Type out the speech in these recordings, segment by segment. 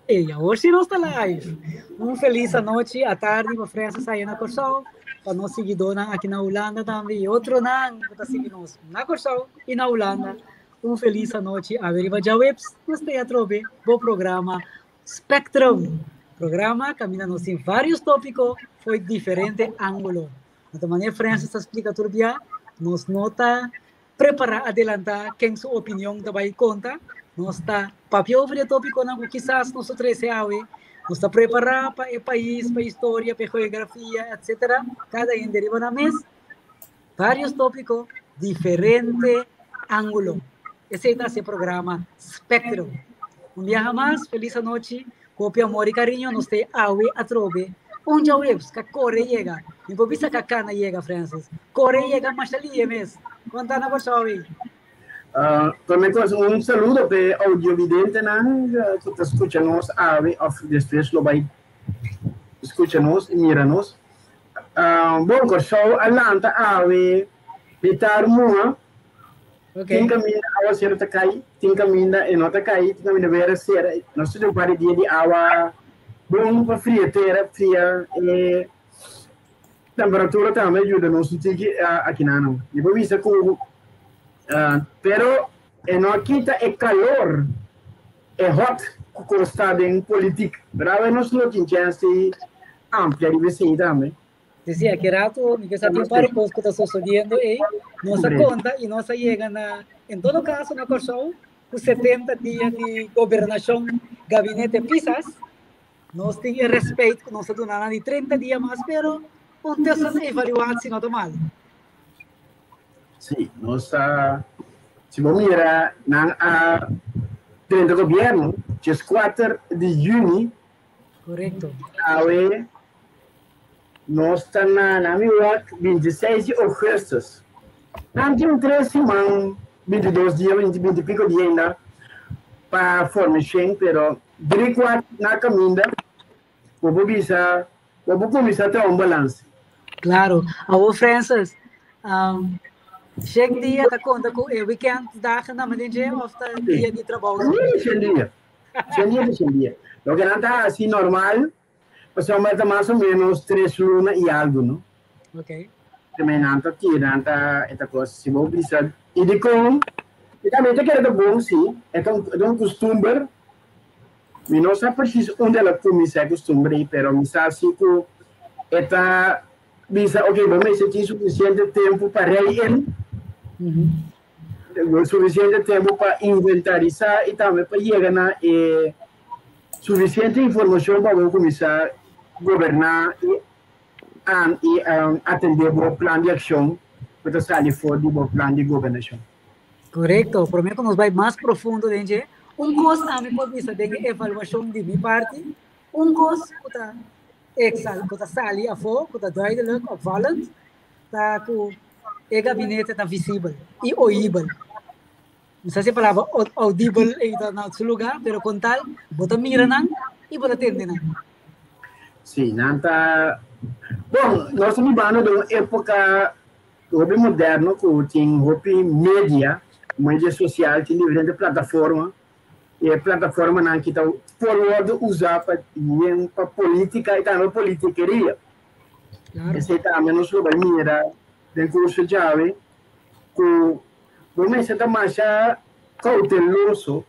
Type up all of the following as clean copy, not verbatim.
Ei, awor si nos ta live. Un felis anochi, atardi pa Francis ahí na Kòrsou, pa nos siguidónan aki na Hulanda tambe i otronan ku ta sigui nos na Kòrsou i na Hulanda. Un felis anochi, awe riba djaweps nos ta atrobe bo programa Spectrum. Programa kaminda nos tin vários tópiko fo'i diferente ángulo. Anto manera Francis ta splika tur bia, nos no ta prepará adelantá ken su opinion ta bai konta. Nos ta papia over e tópikonan ku kisas nos ta trese awe. Nos ta prepará pa e pais, pa historia, pa e geografia, etcétera. Kada hende riba nan mes. Vários tópiko, diferente ángulo. Esei ta hasi e programa Spectrum. Un biaha mas, felis anochi. Ku hopi amor i kariño nos ta awe atrobe un djaweps ka kore yega. Mi por bisa ka kana yega, Francis. Kore yega masha lihe mes. Konta na Kòrsou ei. Prome kos un saludo pa e audiovidentenan ku ta skucha nos awe òf despues lo bai skucha nos i mira nos. Bon, Kòrsou a lanta awe mitar muha. Tin kaminda awaseru ta kai, tin kaminda e no ta kai, tin kaminda wera sera. Nos ta un par di dia di awa bon pa fria tera, fria e temperatura tambe a yuda nos un tiki akinanan. Mi por bisa ku pero e no a kita e kalor, e hot ku kos ta den politik. Pero awe nos lo tin chèns di amplia riba esei tambe. Sí, aki rato mi ke sa tin par kos ku ta sosodiendo ei. Nos a konta i nos a yega na, en todo kaso na Kòrsou, ku 70 dia di gobernashon gabinete Pisas, nos tin e respet ku nos a duna nan di 30 dia mas, pero un tussen evaluatie no ta mal. Sí, nos a, si bo mira, nan a drenta gobièrnu 14 di yüni. Korekto. Awe nos ta na na mi wak 26 di ougùstùs. Nan tin un tres siman, 22 dia, 20, 20 i piko dia ainda pa forma shen, pero dri kuat na kaminda bo por bisa, bo por kuminsá traha un balanse. Claro. Awor Francis, um, shen dia ta konta ku e weekend dagen na manera dje of ta dia di trabou? Sí, shen dia. Shen dia ta shen dia. Loke nan ta hasi normal, pasobra ta mas o menos tres luna i algu, no? Ok. Tambe nan ta tira, nan ta e ta kos, si bo bisa, i dikon, i tambe ta kere ta bon si, e ta un, e ta un kustumber, mi no sa presis unda el a kuminsá e kustumber ei, pero mi sa si ku e ta bisa, ok, bo mester tin sufisiente tempu pa rei en, Sufisiente tempu pa inventarisá i tambe pa yega na e sufisiente informashon pa bo kuminsá goberná i i atendé bo plan di akshon ku ta sali for di bo plan di gobernashon. Korekto. Promé ku nos bai mas profundo den dje, un kos ami por bisa den e evaluashon di mi parti, un kos ku ta eksal, ku ta sali afó, ku ta duidelijk, opvallend, ta ku e gabinete ta visibel i oibel. No sa si e palabra audibel ei ta na su lugá, pero kon tal bo ta mira nan i bo ta tende nan. Sí, nan ta. Bon, nos ta bibando den un époka hopi moderno ku tin hopi media, media sosial, tin diferente plataforma, i e plataformanan ki ta por wòrdu usá pa yen pa polítika i tambe politikeria. Esei tambe nos lo bai mira den kurso djawe ku bo mester ta masha kouteloso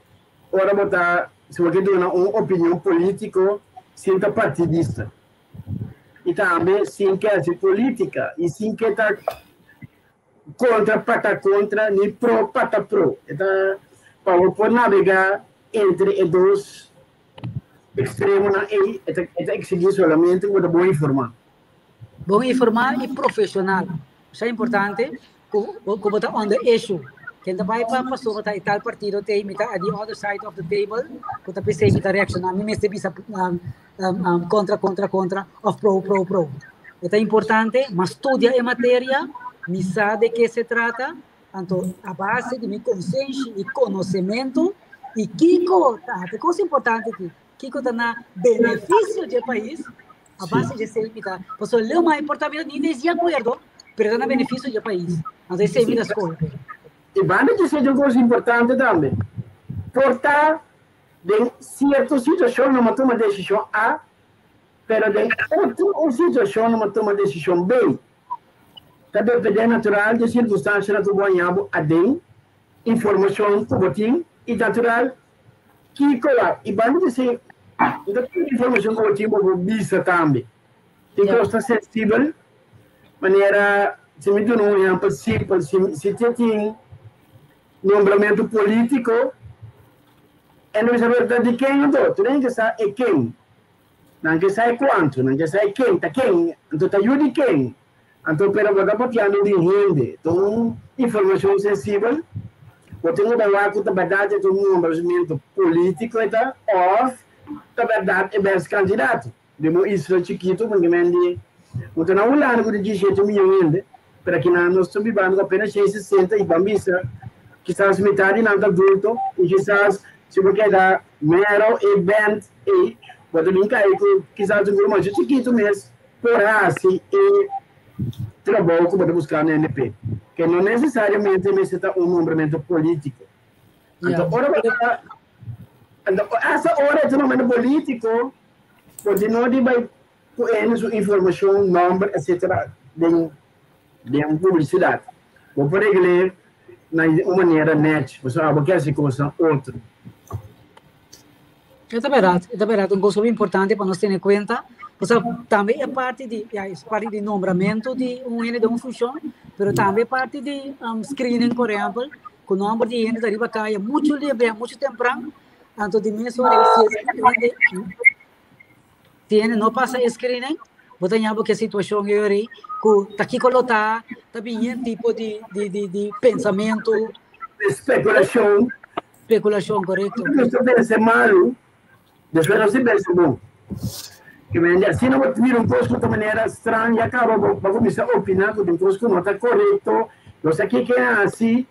ora bo ta si bo ke duna un opinion polítiko sin ta partidista i tambe sin ke hasi polítika i sin ke ta kontra pata kontra ni pro pata pro. E ta pa bo por nabegá entre e dos Extremonan ei e ta e ta exigí solamente ku bo ta bon informá. Bon informá i profeshonal. Esei importante ku ku bo ta on the issue. Ken ta bai pa pasobra ta e tal partido t'ei mi ta at the other side of the table ku ta p'esei mi ta reakshoná. Mi mester bisa kontra kontra kontra òf pro pro pro. E ta importante, mas studia e materia, mi sa de ke se trata. Anto a base di mi konsenshi i konosementu i kiko ta, te kos importante aki, kiko ta na benefisio dje pais, a base dje esei mi ta, pasobra leu mas importante mi ta ni des di akuerdo, pero ta na benefisio dje pais, anto esei mi ta skohe. I banda dje esei tin un kos importante tambe, por ta. Den sierto situashon nan a tuma desishon A, pero den otro situashon nan a tuma desishon B. Ta dependé natural di sirkunstansianan ku bo haña bo aden, informashon ku bo tin i natural kiko a. I banda di esei, no ta tur informashon ku bo tin bo por bisa tambe. Tin kos ta sensibel, manera si mi duna un ehèmpel simpel, si tin Nombramentu polítiko, e no bisa pero ta di ken anto? Tur hende ke sa e ken. Nan ke sa e kuantu, nan ke sa e ken, ta ken, anto ta yu di ken. Anto pero bo ta papiando di hende, ta un informashon sensibel, bo tin ku ta wak ku ta bèrdat e ta un nombramentu polítiko e ta òf ta bèrdat e bes kandidato. Den un isla chikitu, ku men di bo ta na Hulanda ku tin diesshete miyon hende, pero akinan nos ta bibando ku apenas 160 i ban bisa kisas mitad di nan ta adulto i kisas si bo keda mero e band ei bo ta bin kai ku kisas un grupo masha chikitu mes por hasi e trabou ku bo ta buska na NP, ke no nesesariamente mester ta un nombramentu politiko. Anto ora bo ta anto esta ora e ta nombramentu politiko. Continua di bai cu hende su informacion, nomber etc. Den den publicidad. Bo por regl'e na un manera nech, pasobra abo kier haci cosnan otro. E ta berdad, e ta berdad, un cos hopi importante pa nos tene cuenta, pasobra tambe e parti di, ya, e parti di nombramento di un hende den un funcion, pero tambe e parti di screening, por ehempel, cu nomber di hende ta riba caya mucho libre, mucho tempran, Anto di mes ora si e si hende no pasa e screening, bo ta ña bo ke situacion yori ku ta kiko lo ta, ta bin yen tipo di di di di pensamentu. Speculacion. Speculacion, korekto. Nos ta pensa malu, despues nos ta pensa bon. Ke mende asina bo ta mira un kos ku ta manera straño ya kaba bo bo kuminsá opiná ku tin kos ku no ta korekto, no sa kiko e hasi.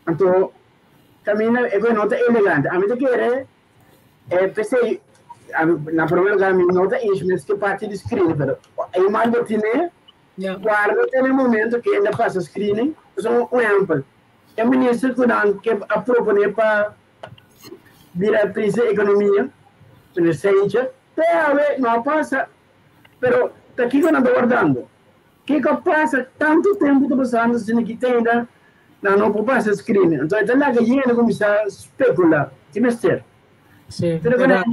Anto caminda e no ta elegante. Ami ta kere e p'esei na primer lugar mi no ta eens mes ke parti di screening, pero e mal bo tine guarda te na e momento ke hende a pasa screening. Pasobra un ehempel, e minister ku nan ke a propone pa bira minister di economia, meneer Seintje, te awe no a pasa, pero ta kiko nan ta wardando? Kiko a pasa? Tantu tempu ta pasando asina ki te ainda nan no por pasa screening. Anto e ta laga yende kuminsá spekulá. Ki mester? Sí, Pero verdad.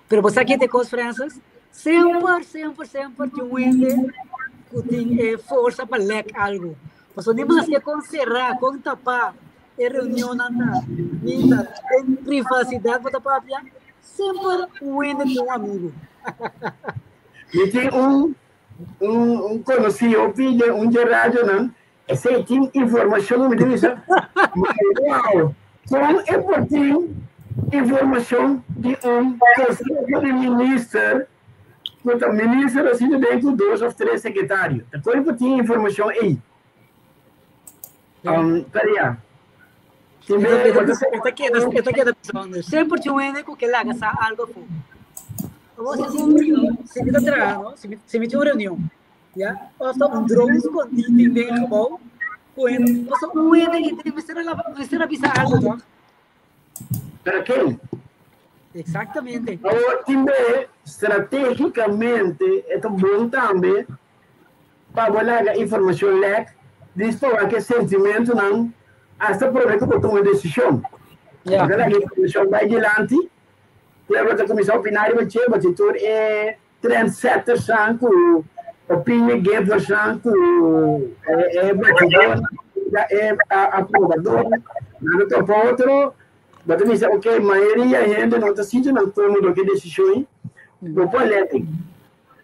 Pero bo sa ki te kos, Francis? Semper, semper, semper tin un hende ku tin e forsa pa lek algu. Pasobra ni maske kon será, kon tapá e reunionnan ta, minta den privasidat bo ta papia, semper un hende tin un amigu. Mi tin un Un un konosí hopi den un dje radionan, esei tin informashon mi ta bisa, wow, kon e por tin informashon di un konseho di minister ku ta minister a sinta den ku dos òf tres sekretario, ta kon e por tin informashon ei? Pero ya, tin be bo ta E ta keda, e ta keda pensando. Semper tin un hende ku ke laga sa algo afó. Awor si si mi ta traha, no? Si mi, si mi tin un reunion, ya? Òf ta un drone skondí tin den e gebou, ku hende, pasobra un hende ki tin mester a mester a bisa algo tòg? Pero ken? Exactamente. Awor tin be stratégikamente e ta bon tambe Pa bo laga informacion lek, dis pa wak e sentimentonan hasta prome cu bo tuma decision. Bo ta laga informacion bay dilanti, pueblo ta cuminsa opina riba dje, bo tin tur e trendsettersnan cu opinion giversnan cu e batidornan, e aprobadornan, nan ta topa otro, bo ta bisa ok, mayoria hende no ta sinti nan comodo cu e decision ei, bo por lek.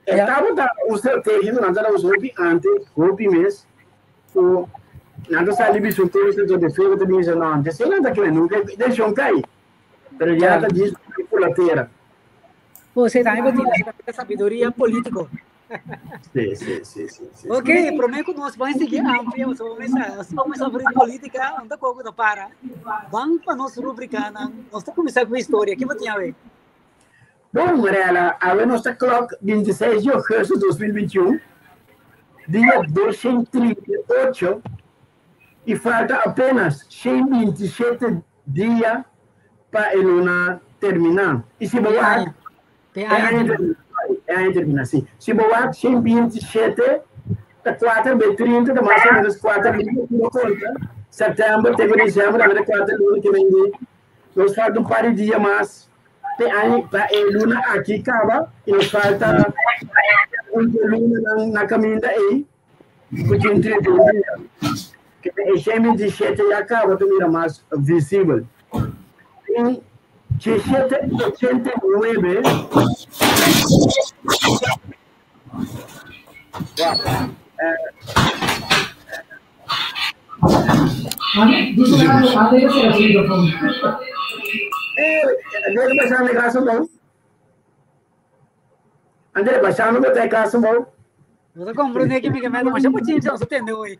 E tabata un strategia ku nan tabata usa hopi antes, hopi mes, ku nan ta sali bisa un kos, anto despues bo ta bisa no, antes nan ta kere nunka e desishon kai, pero ya ta djis ku la tera. Bo se tambe bo tin e sabiduria politiko. Sí, sí, sí, sí, sí. Ok, promé ku nos ban sigui amplia, nos ban kuminsá abri politika, unda koko ta para. Ban pa nos rubrikanan, nos ta kuminsá ku historia, ke bo tin awe? Bon, Mirella, awe nos ta klòk 26 di ougùstùs 2021, dia 238, i falta apenas 127 dia pa e luna terminá. I si bo wak, E aña terminá, e aña terminá, si. Si bo wak 127, ta 4 be 30, ta mas o menos 4 luna ku bo konta. Sèptèmber te ku desèmber, ta 4 luna ke bende. Nos falta un par di dia mas te aña, pa e luna aki kaba, i nos falta un luna na kaminda ei. Ku tin 31 dia. Ke e 127 ya kaba ta mira mas visibel. Tin 1789. Wow. André, baixando casa bom. André, baixando botar casa bom. Você comprou nem que me mete, mas eu vou te você entendeu aí.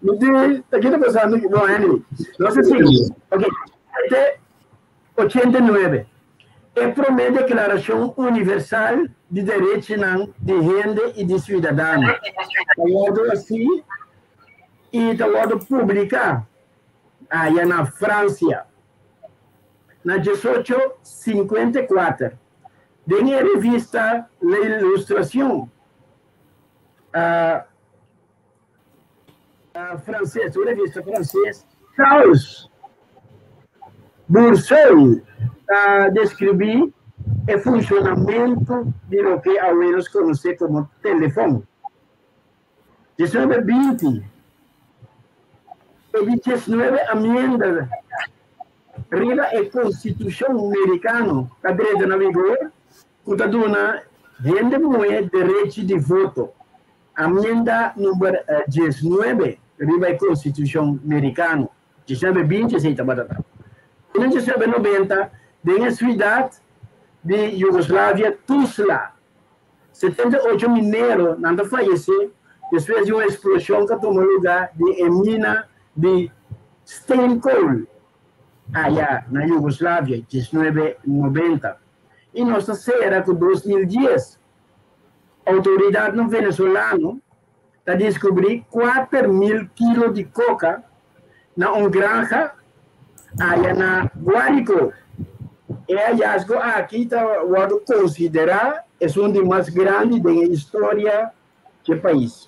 Não tem, aqui tá passando, bom, anyway. Não sei se, ok. 89. E promé Deklarashon Universal di Derechinan di Hende i di Siudadano ta wòrdu hasí i ta wòrdu publiká aya na Fransia na 1854 den e revista L'Illustration franses, un revista franses. Charles Bourseul ta deskribí e funshonamentu di loke awe nos konosé komo telefòn. 1920, E di diesnuebe amienda riba e Konstitushon Merikano ta drenta na vigor ku ta duna hende muhé derechi di voto. Amienda number 19 riba e Konstitushon Merikano, 1920 esei tabata ta. Den 1990, den e suidat di Yugoslavia Tuzla, 78 mineronan ta fayesé despues di un eksploshon ku a tuma lugá den e mina di steenkool aya na Yugoslavia, 1990. I nos ta sera ku 2010. Outoridatnan venezolano ta deskubrí 4000 kilo di koka na un granja aya na Guárico. E hallazgo aki ta wòrdu konsiderá esun di mas grandi den e historia dje pais.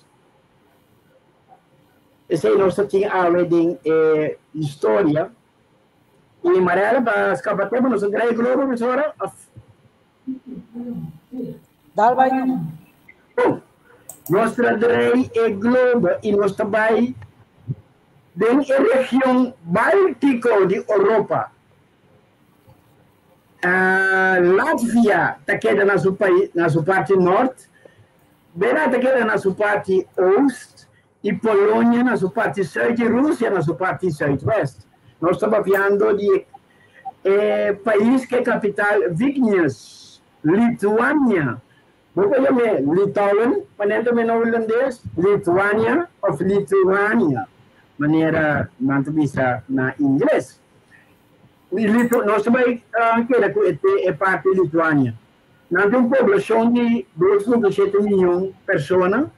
Esei nos ta tin awe den e historia. I Mariela, pa skapa tempu nos ta drai e globo mesora òf? Dal bai no. Bon, nos ta drei e globo i nos ta bai den e region Báltiko di Oropa. Latvia ta keda na su na su parti nort, Bela ta keda na su parti oost i Polonia na su parti sùit i Rusia na su parti sùitwèst. Nos ta papiando di e pais ku e kapital Vilnius, Lituania. Bo por yam'é Litauen, manera ta mena hulandes, Lithuania òf Lituania, manera nan ta bisa na ingles. Nos ta bai keda ku e parti Lituania. Nan tin un poblashon di 2.7 miyon persona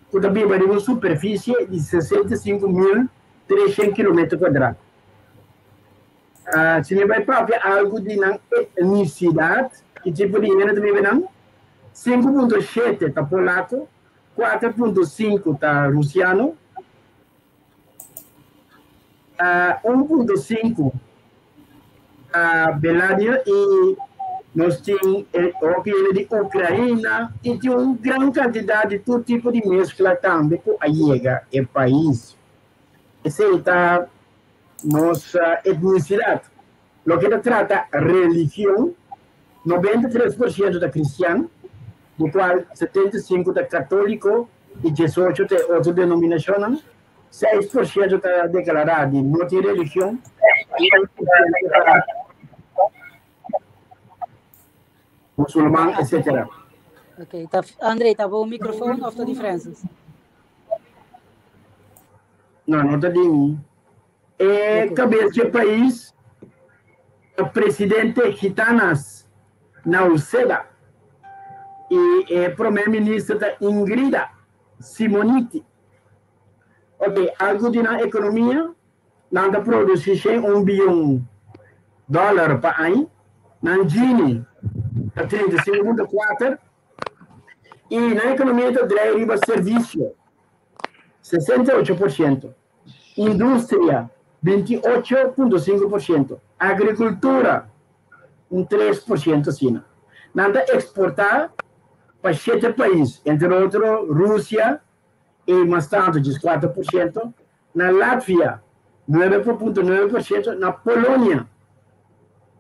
ku ta biba riba un superfisie di 65.300 kilometer kuadrá. Si mi bai papia algu di nan etnisidat, ki tipo di hende ta biba nan, 5.7 ta polako, 4.5 ta rusiano, 1.5 ta Beladio i nos tin hopi hende di Ukraina i tin un gran kantidat di tur tipo di meskla tambe ku a yega e pais. Esei ta nos etnisidat. Loke ta trata religion, 93% ta kristian, di kual 75 ta katóliko i 18 ta e otro denominashonnan. 6% ta deklará di no tin religion i 1% ta musulman, etcétera. Ok, ta, André, ta bo microfoon of ta di Francis? No, no ta di mi. E kabes dje pais ta presidente Gitanas Nauseda i e prome minister ta Ingrida Simoniti. Ok, algu di nan ekonomia, nan ta produsi 101 bion dòler pa aña. Nan Gini ta 35.4 i nan ekonomia ta drai riba servisio, 68%, industria, 28.5%, agrikultura, un 3% asina. Nan ta eksportá pa shete pais, entre otro Rusia i mas tantu, 14%, na Latvia, 9.9%, na Polonia,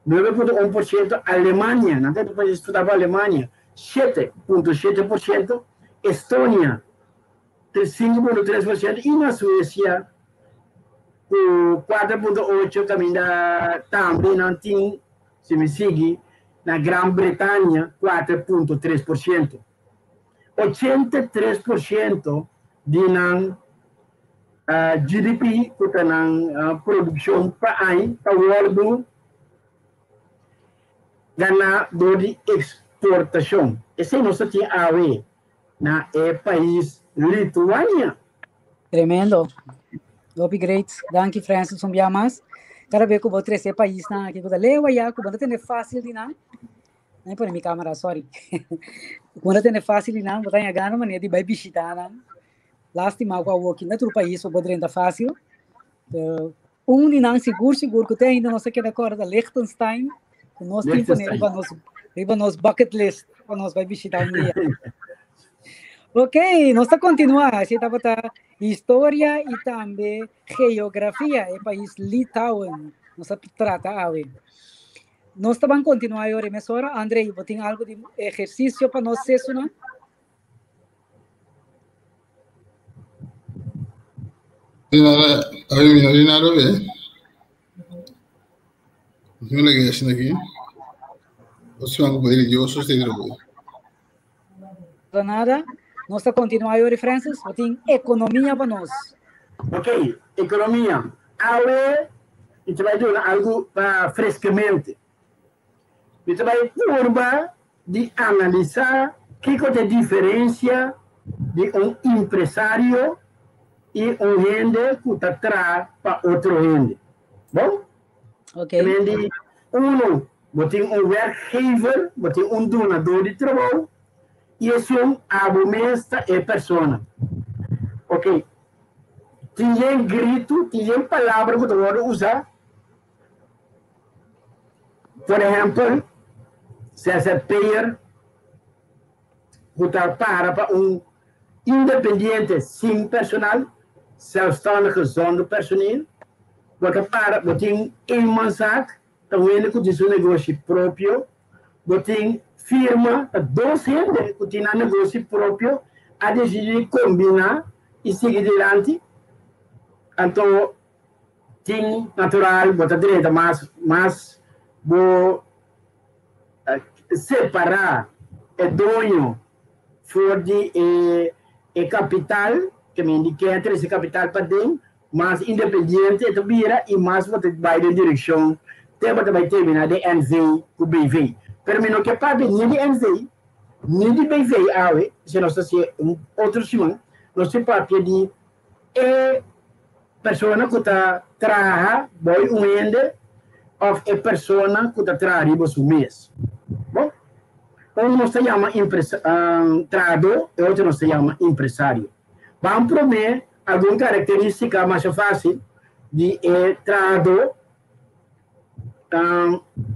9.1%, Alemania, nan ta eksportá pa Alemania, 7.7%, Estonia, 5.3% i na Suesia ku 4.8 kaminda tambe nan tin, si mi sigui, na Gran Bretania 4.3%. 83% di nan GDP ku ta nan produkshon pa aña ta wòrdu ganá dor di eksportashon. Esei nos ta tin awe na e pais Lituania. Tremendo. Hopi great. Danki Francis un bia mas. Cada vez ku bo trese e paisnan aki ku ta leu ayá ku bo no ta tene fácil di nan. Ai pone mi cámara, sorry. Ku bo no ta tene fácil di nan, bo ta haña gana manera di bai bishitá nan. Lástima ku awoki na tur pais bo por drenta fácil. Pero un di nan sigur sigur ku te ainda nos ta keda kòrda ta Liechtenstein, ku nos tin pone riba nos riba nos bucket list pa nos bai bishitá un dia. Ok, nos ta kontinuá. Así tabata historia i tambe geografia, e pais Litauen nos a trata awe. Nos ta ban kontinuá e ora mesora. Andrei, bo tin algu di ehersisio pa nos sesunan? Nada, a ver, mira, de nada, ve. No le queda haciendo aquí. O sea, un poder religioso, se lo Nada. Nos ta kontinuá yori, Francis. Bo tin ekonomia pa nos. Ok, ekonomia. Awe, mi ta bai duna algu pa freskemente. Mi ta bai purba di analisá kiko ta e diferensia di un impresario i un hende ku ta traha pa otro hende. Bon? Ok. Te di uno, bo tin un werkgever, bo tin un dunadó di trabou, i esun abo mes ta e persona. Ok. Tin yen gritu, tin yen palabra ku ta wòrdu usá. Por ehèmpel, zzp'er ku ta para pa un independiente sin personal, zelfstandige zonder personeel, bo ta para, bo tin eenmanszaak, ta un hende ku tin su negoshi propio, bo tin firma, ta dos hende ku tin nan negoshi propio a disidí di kombiná i sigui dilanti, anto Tin natural bo ta drenta mas mas bo separa e doño for di e e capital ke men di ken a trese capital paden mas independiente e ta bira y mas bo ta bay den direccion te bo ta bay termina den NV cu BV. Pero mi no ke papia ni di NV ni di BV awe si nos ta haci un otro siman nos tin papia di E persona ku ta traha bou un hende òf e persona ku ta traha riba su mes. Bon, un nos ta yama trahadó, e otro nos ta yama impresario. Ban promé algun karakterístika masha fásil di e trahadó.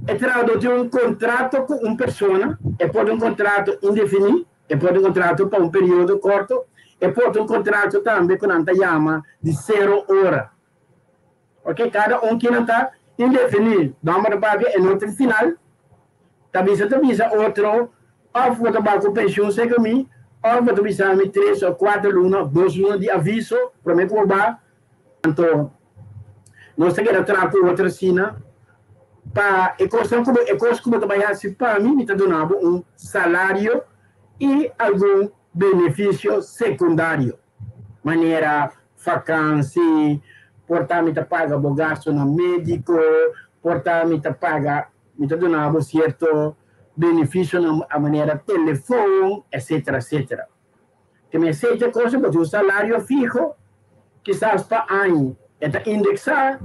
E trahadó tin un kontrato ku un persona, e por ta un kontrato indefiní, E por ta un kontrato pa un periodo korto, e por ta un kontrato tambe ku nan ta yama di sero ora. Ok, kada un kinan ta indefiní. Nòmber ta papia e no tin final. Ta bisa ta bisa otro òf bo ta bai ku penshun serka mi òf bo ta bisa mi tres òf kuater luna òf dos luna di aviso promé ku bo ba. Anto nos ta keda traha ku otro asina pa e kosnan ku bo e kos ku bo ta bai hasi pa mi, mi ta duna bo un salario i algun benefisio sekundario, manera fakansi, por ta mi ta paga bo gastunan médiko, por ta mi ta paga mi ta duna bo sierto benefisionan a manera telefon, etcetera, etcetera. Ke mi esei cosa bo tin un salario fiho, kisas pa aña e ta indeksá,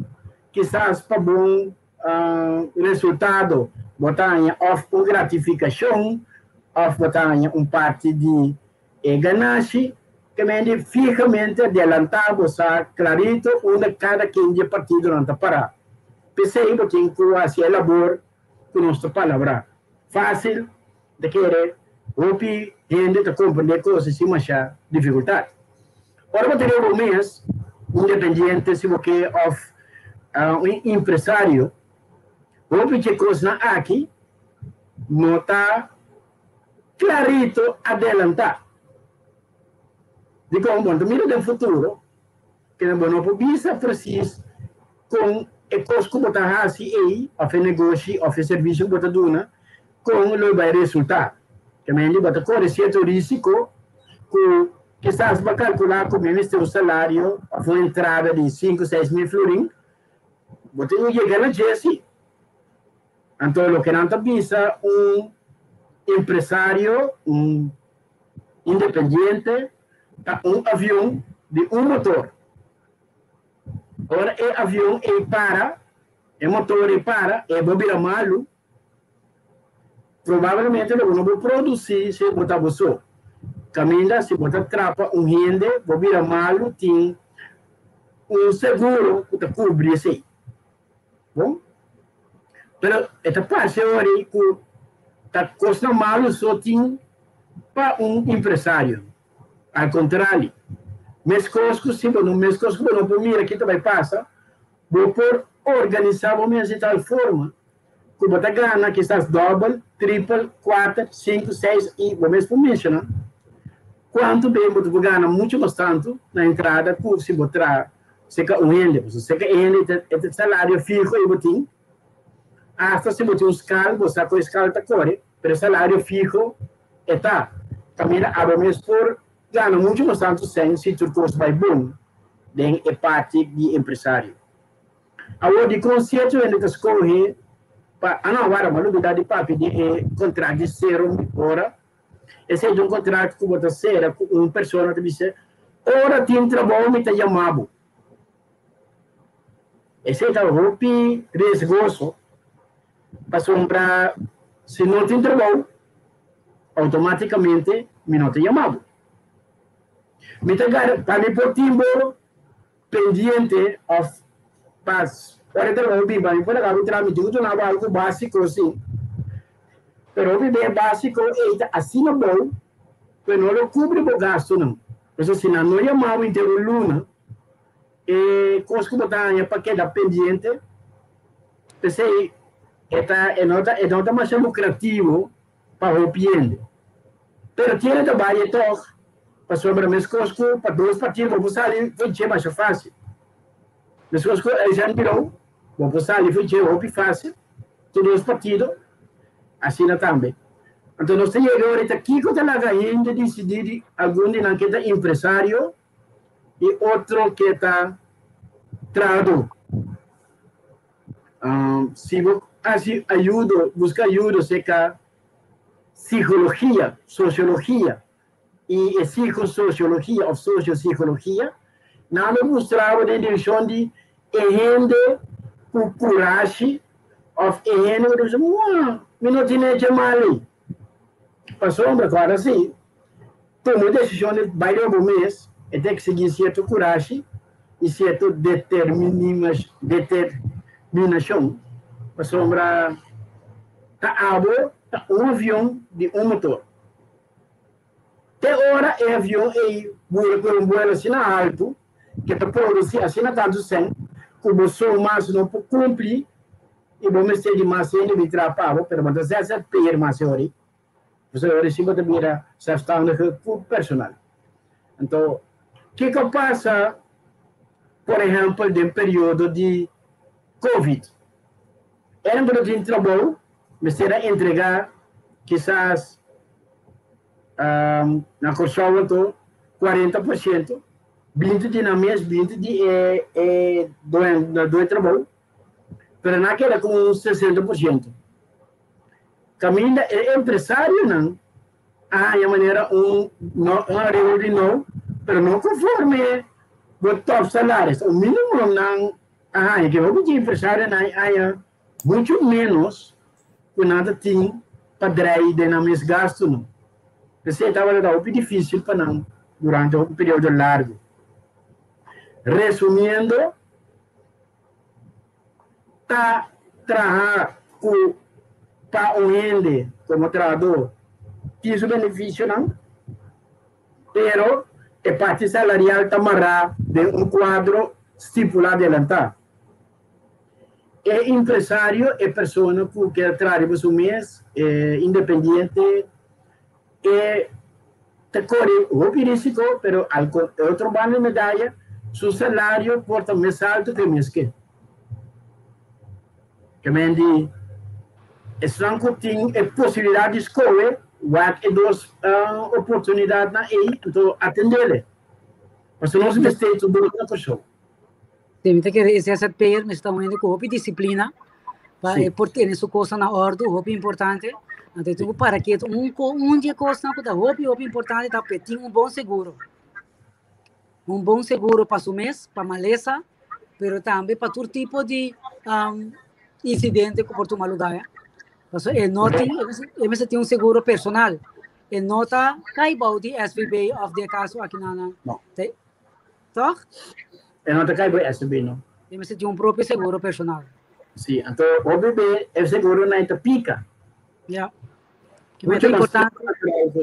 kisas pa bon resultado. Bo ta haña òf un gratifikashon òf bo ta haña un parti di e ganashi. Ke mende fihamente adelantá bo sa klarito unda kada ken di e partidonan ta pará. P'esei bo tin ku hasi e labor ku nos ta palabrá. Fásil ta kere hopi hende ta komprendé kos sin masha difikultat. Ora bo ta riba bo mes, un dependiente si bo ke òf un impresario, hopi dje kosnan aki no ta klarito adelantá. Dikon? Bo no ta mira den futuro, kende bo no por bisa presis kon e kos ku bo ta hasi ei, òf e negoshi òf e servisio ku bo ta duna, kon lo bai resultá. Kende bo ta kore sierto risiko ku kisas bo a kalkulá ku mi mester un salario òf un entrada di sinku, 6000 florin, bo tin ku yega na dje si. Anto loke nan ta bisa un empresario, un independiente, ta un avion di un motor. Ora e avion ei para, e motor ei para, e bo bira malu, probablemente lo bo no por produci si bo ta bo so. Caminda si bo ta trapa un hende, bo bira malu, tin un seguro cu ta cubri esey. Bon, pero e ta parce ora ei cu ta cosnan malu so tin pa un empresario. Al contrario, mescos cu si bo no, mescos cu bo no por mira ki ta bay pasa, bo por organisa bo mes di tal forma cu bo ta gana kisas dobel, tripel, cuater, cinco, seis y bo mes por menciona cuanto ben bo ta por gana mucho mas tanto na entrada cu si bo traha Seka un hende, pasobra seka e hende e ta salario fiho ei bo tin, asta si bo tin un skal, bo sa ku e skal ta kore, pero e salario fiho e ta. Kaminda abo mes por gana muchu mas tantu sèn si tur kos bai bon den e parti di empresario. Awor dikon sierto hende ta skohe pa, ah no, wara, mi a lubida di papia di e kontrakt di sero ora. Esei ta un kontrakt ku bo ta sera ku un persona ta bisa, Ora tin trabou mi ta yama bo. Esei ta hopi riesgoso pasobra si no tin trabou outomatikamente mi no ta yama bo. Mi ta gara pa mi por tin bo pendiente òf pa ora e trabou bin pa mi por laga bo traha mi tin ku duna bo algu básiko si. Pero hopi bes básiko ei ta asina bou ku e no lo kubri bo gastunan. Pasobra si nan no yama bo henter un luna, e kos ku bo ta haña pa keda pendiente, p'esei e ta e no ta e no ta masha lukrativo pa hopi hende. Pero tiene ta bai e tòg, pasobra meskos ku pa dos partido bo por sali for dje masha fásil. Meskos ku Eugène Birou, bo por sali for dje hopi fásil, tur dos partido, asina tambe. Anto nos ta yega ahorita kiko ta laga hende disidí di algun di nan ke ta impresario i otro ke ta trahadó. Si bo hasi ayudo, buska ayudo serka psikologia, sosiologia i e psikososiologia òf sosiopsikologia, nan lo mustra bo den direkshon di e hende ku kurashi òf e hende ku ta bisa, Mua, mi no tene echa mal ei. Pasobra ku ora si tuma e desishon di bai riba bo mes, e ta eksigí sierto kurashi i sierto determinashon, pasobra ta abo ta un avion di un motor. Te ora e avion ei bula ku un buelo asina haltu ke ta produsí asina tantu sèn ku bo so mas no por kumpli i bo mester di mas hende bin traha pa bo, pero bo ta zzp'er mas e ora ei. Pasobra e ora ei si bo ta bira sèlfstandige ku personal. Anto, kiko pasa, por ehèmpel, den periodo di covid? Eren ku no tin trabou mester a entregá kisas na Kòrsou anto 40%, 20 di nan mes, 20 di e e doño trabou, pero nan a keda ku un 60%. Kaminda e empresarionan a haña manera un un areglo di nou, pero no konforme bo tòp salaris, un mínimo nan a haña, ke hopi di empresarionan a haña muchu ménos. ku nan ta tin pa drei den nan mes gastunan. P'esei tabata hopi difísil pa nan durante un periodo largu. Resumiendo, ta traha ku pa un hende komo trahadó tin su benefisionan, pero e parti salarial ta mará den un kuadro stipulá adelantá. E empresario, e persona ku kier traha riba su mes, e independiente, e ta kore hopi risiko, pero al e otro banda di medaya, su salario por ta mes alto ku e mes ke. Ke men di esnan ku tin e posibilidat di skohe, wak e dos oportunidatnan ei, anto atendele. Pasobra nos mester tur dos na Kòrsou. Sí, mi ta kere e ZZP'er mester ta un hende ku hopi disiplina pa e por tene su kosnan na òrdu, hopi importante. Anto e tin ku para ketu. Un ko un di e kosnan ku ta hopi hopi importante ta pa e tin un bon seguro. Un bon seguro pa su mes, pa malesa, pero tambe pa tur tipo di insidente ku por tuma lugá ya. Pasobra e no tin, e mester tin un seguro personal. E no ta kai bou di SVB òf di e kaso aki nan. No. Toch? E no ta kai bo SB no. E mester tin un propio seguro personal. Si, anto OBB e seguro nan ta pika. Ja. Ke mester importante.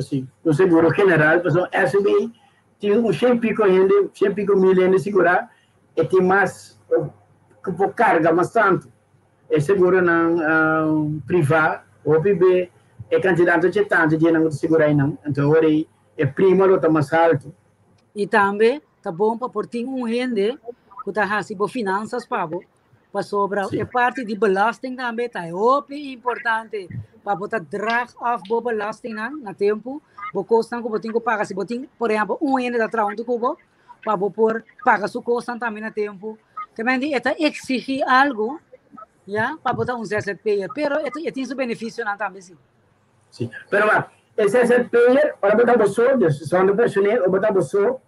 Si, un seguro general, pasobra SB tin un shen piko hende, shen piko mil hende sigurá, e tin mas ku por karga mas tantu. E seguronan privá, hopi be e kantidat ta tantu di nan ku ta sigurá einan, anto ora ei e prima lo ta mas haltu. I tambe ta bon pa por tin un hende ku ta hasi bo finansas pa bo, pasobra e parti di belasting tambe ta hopi importante pa bo ta draag af bo belastingnan na tempu, bo kosnan ku bo tin ku paga. Si bo tin, por ehèmpel, un hende ta traha huntu ku bo, pa bo por paga su kosnan tambe na tempu. Te men di e ta eksigí algu, ya, pa bo ta un zzp'er, pero e tin su benefisionan tambe si. Sí, pero wak, e zzp'er, ora bo ta bo so, dus zonder personeel, ora bo ta bo so,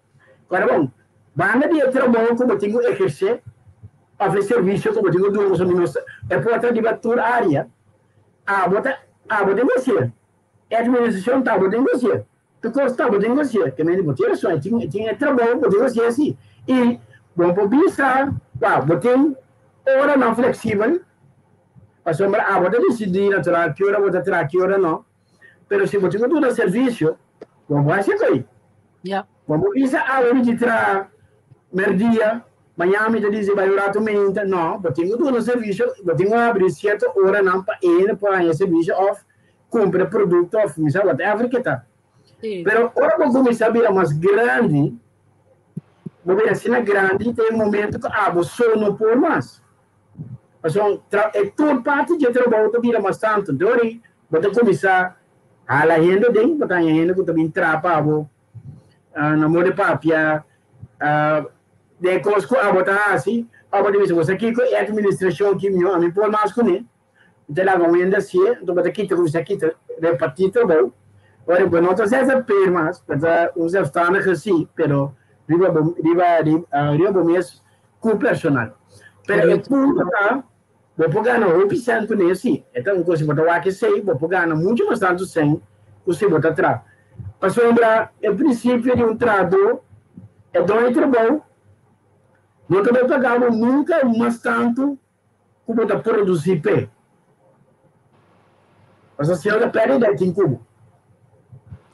ora bon, banda di e trabou ku bo tin ku ehersé, òf e servisio ku bo tin ku duna, pasobra mi no sa, e por ta riba tur área, abo ta, abo ta negosia, e administrashon ta abo ta negosia, tur kos ta abo ta negosia, ke mende bo tin rason, e tin, e tin e trabou bo tin negosia si, i bo por bisa, wak, bo tin oranan fleksibel, Pasobra abo ta disidí natural ki ora bo ta traha, ki ora no. Pero si bo tin ku duna servisio, bo por hasi esei. Bo por bisa awe mi tin traha merdia, mañana mi ta disi bai un ratu meinta. No, bo tin ku duna servisio, bo tin ku habri sierto oranan pa hende por haña servisio òf kumpra produkto òf mi sa whatever ke ta. Pero ora bo kuminsá bira mas grandi, bo bira asina grandi te e momento ku abo so no por mas. Pasobra tra e tur parti dje trabou ta bira mas tantu. Dor ei bo ta kuminsá hala hende den, bo ta haña hende ku ta bin traha pa bo na moda di papia den e kos ku abo ta hasi, abo ta bisa bo sa kiko e administrashon aki mihó ami por mas kuné. Bo ta laga un hende hasié, anto bo ta kita kuminsá kita repartí trabou. Ora bo no ta zzp'er mas, bo ta un zelfstandige sí, pero riba bo riba riba bo mes ku personal. Pero e punto ta, bo por gana hopi sèn kuné sí. E ta un kos si bo ta wak esei, bo por gana muchu mas tantu sèn ku si bo ta traha. Pasobra e prinsipio di un trahadó, e doño di trabou no ta bai paga bo nunka mas tantu ku bo ta produsí p'e. Pasobra si bo ta pèrdè dai tin ku bo.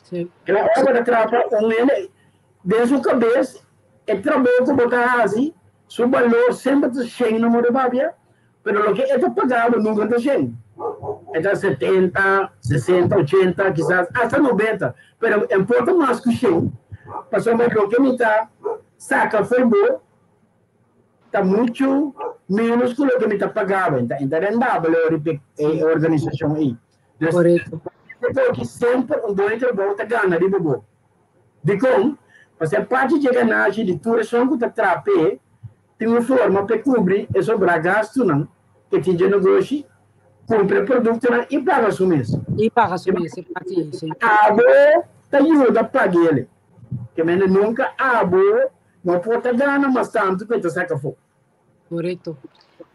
Kila ora bo ta traha pa un hende, den su kabes e trabou ku bo ta hasi, su balor semper ta shen na modo papia, pero loke e ta paga bo nunka ta shen. E ta 70, 60, 80, kisas asta 90, pero e por ta mas ku shen, pasobra loke mi ta saka for bo ta muchu menos ku loke mi ta paga bo. E ta rendabel e e organisashon ei. Dus, porque semper un doño di trabou ta gana riba bo. Dikon? Pasobra e parti dje ganashi di tur esun ku ta traha p'e tin un forma p'e kubri e sobrá gastunan ku e tin dje negoshi, kumpra e produktonan i paga su mes. I paga su mes, e parti ei, si. Abo ta yuda pag'el. Ke mende nunka abo no por ta gana mas tantu ku e ta saka afó. Korekto.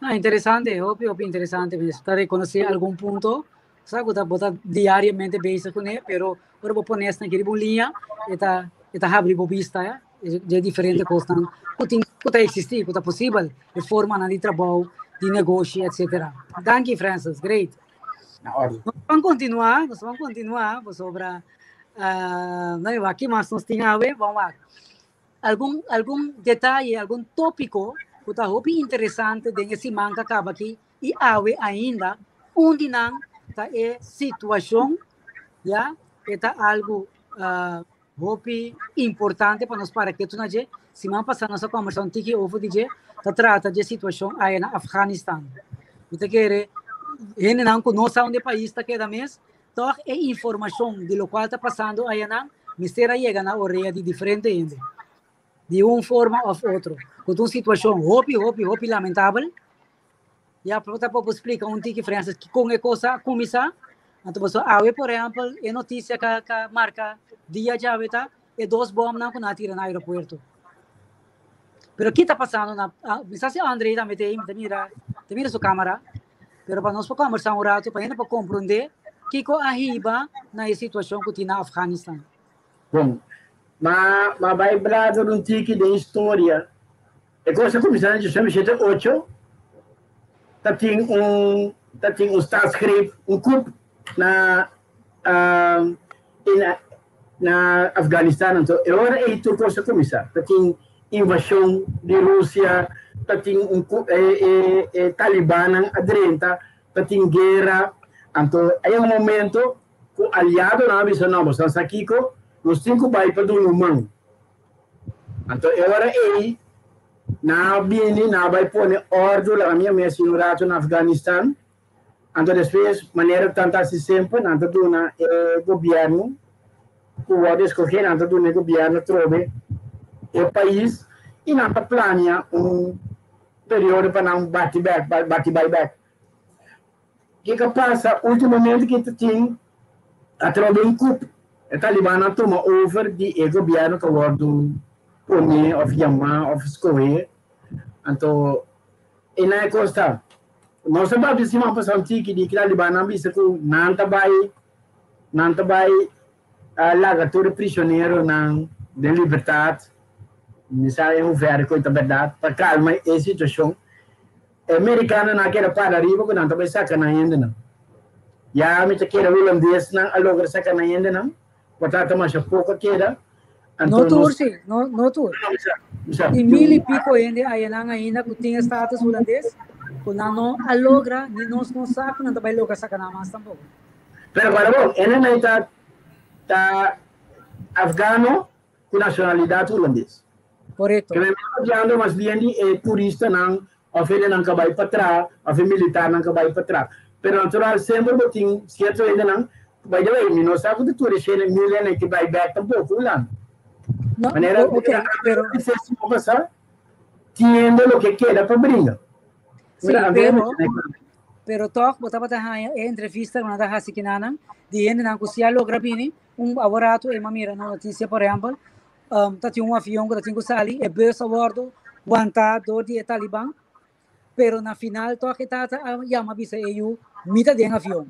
No, interesante, hopi, hopi interesante mes. Ta rekonosé algun punto. Sa ku ta bo ta diariamente bezig kuné, pero ora bo pone esnan riba un liña, e ta e ta habri bo bista ya, dje diferente kosnan ku tin ku ta eksistí, ku ta posibel, e formanan di trabou, di negoshi, etcetera. Danki Francis, great. Na orde. Nos ban kontinuá, nos ban kontinuá pasobra no wak ki mas nos tin awe, ban wak. Algun algun detaye, algun tópiko ku ta hopi interesante den e siman ku a kaba aki i awe ainda, un di nan ta e situashon, ya, e ta algu hopi importante pa nos para ketu na dje. Siman pasá nos a kòmbersá un tiki over di dje, ta trata dje situashon aya na Afganistan. Mi ta kere hendenan ku no sa unda e pais ta keda mes, tòg e informashon di lokual ta pasando ayanan mester a yega na orea di diferente hende, di un forma òf otro. Ku ta un situashon hopi, hopi, hopi lamentabel. Ya, pero ta por splika un tiki, Francis, kon e kos a kuminsá. Anto pasobra awe, por ehèmpel, e notisia ka ka marka dia djawe ta e dos bòmnan ku nan a tira na aeropuerto. Pero ki ta pasando na, mi sa si André tambe ta ei, mi ta mira, ta mira su kámara. Pero pa nos por kòmbersá un ratu, pa hende por komprondé kiko a hiba na e situashon ku tin na Afganistan. Bon, ma ma bai blader un tiki den historia. E kos a kuminsá na 1978, ta tin un ta tin un staatsgreep, un coup na na na Afganistan. Anto e ora ei tur kos a kuminsá. Ta tin invashon di Rusia, ta tin un e e e talibannan a drenta, ta tin guera. Anto a yega un momento ku aliadonan a bisa no, boso sa kiko, nos tin ku bai pa duna un man. Anto e ora ei nan a bini, nan a bai pone ordu laga mi a mes un ratu na Afganistan. Anto despues, manera ku nan ta hasi semper, nan ta duna e gobièrnu ku wòrdu eskohé, nan ta duna e gobièrnu atrobe e pais i nan ta plania un periodo pa nan bati bèk, bati bai bèk. Kiko a pasa ultimamente ki ta tin atrobe un coup, e talibannan a tuma over di e gobièrnu ku a wòrdu pone òf yamá òf skohé, anto e nan e kos ta. Nos a papia siman pasá un tiki di ki talibannan a bisa ku nan ta bai nan ta bai laga tur e prisioneronan den libertat, mi sa en hoeverre ku e ta bèrdat, pa kalma e situashon. E merikanonan a keda para riba ku nan ta bai saka nan hendenan. Ya mi ta kere hulandesnan a logra saka nan hendenan, por ta masha poko a keda. No tur si, no, no tur. Tin mil i piko hende ayanan ainda ku tin e status hulandes, ku nan no a logra, ni nos no sa ku nan ta bai logra saka nan mas tampoko. Pero para bo, hendenan ta ta afgano ku nashonalidat hulandes. Korekto. Ke men papiando mas bien di e turistanan òf hendenan ka bai pa traha òf e militarnan ka bai pa traha. Pero natural semper bo tin sierto hendenan ku by the way mi no sa ku ta tur e shene mil hende ke bai bèk tampoko Hulanda. No, Manera ok, pero Manera siman pasá tin hende loke keda pa bringa. Sí, Mira, Andrea pero menciona economia. pero tòg bo tabata haña e entrevista ku nan ta hasi kinanan di hendenan ku si a logra bini un aworato e mira na notisia por ehèmpel ta tin un avion ku ta tin ku sali, e bus a wòrdu wantá dor di e taliban, pero na final tòg e tata a yama bisa e yu, mi ta den avion.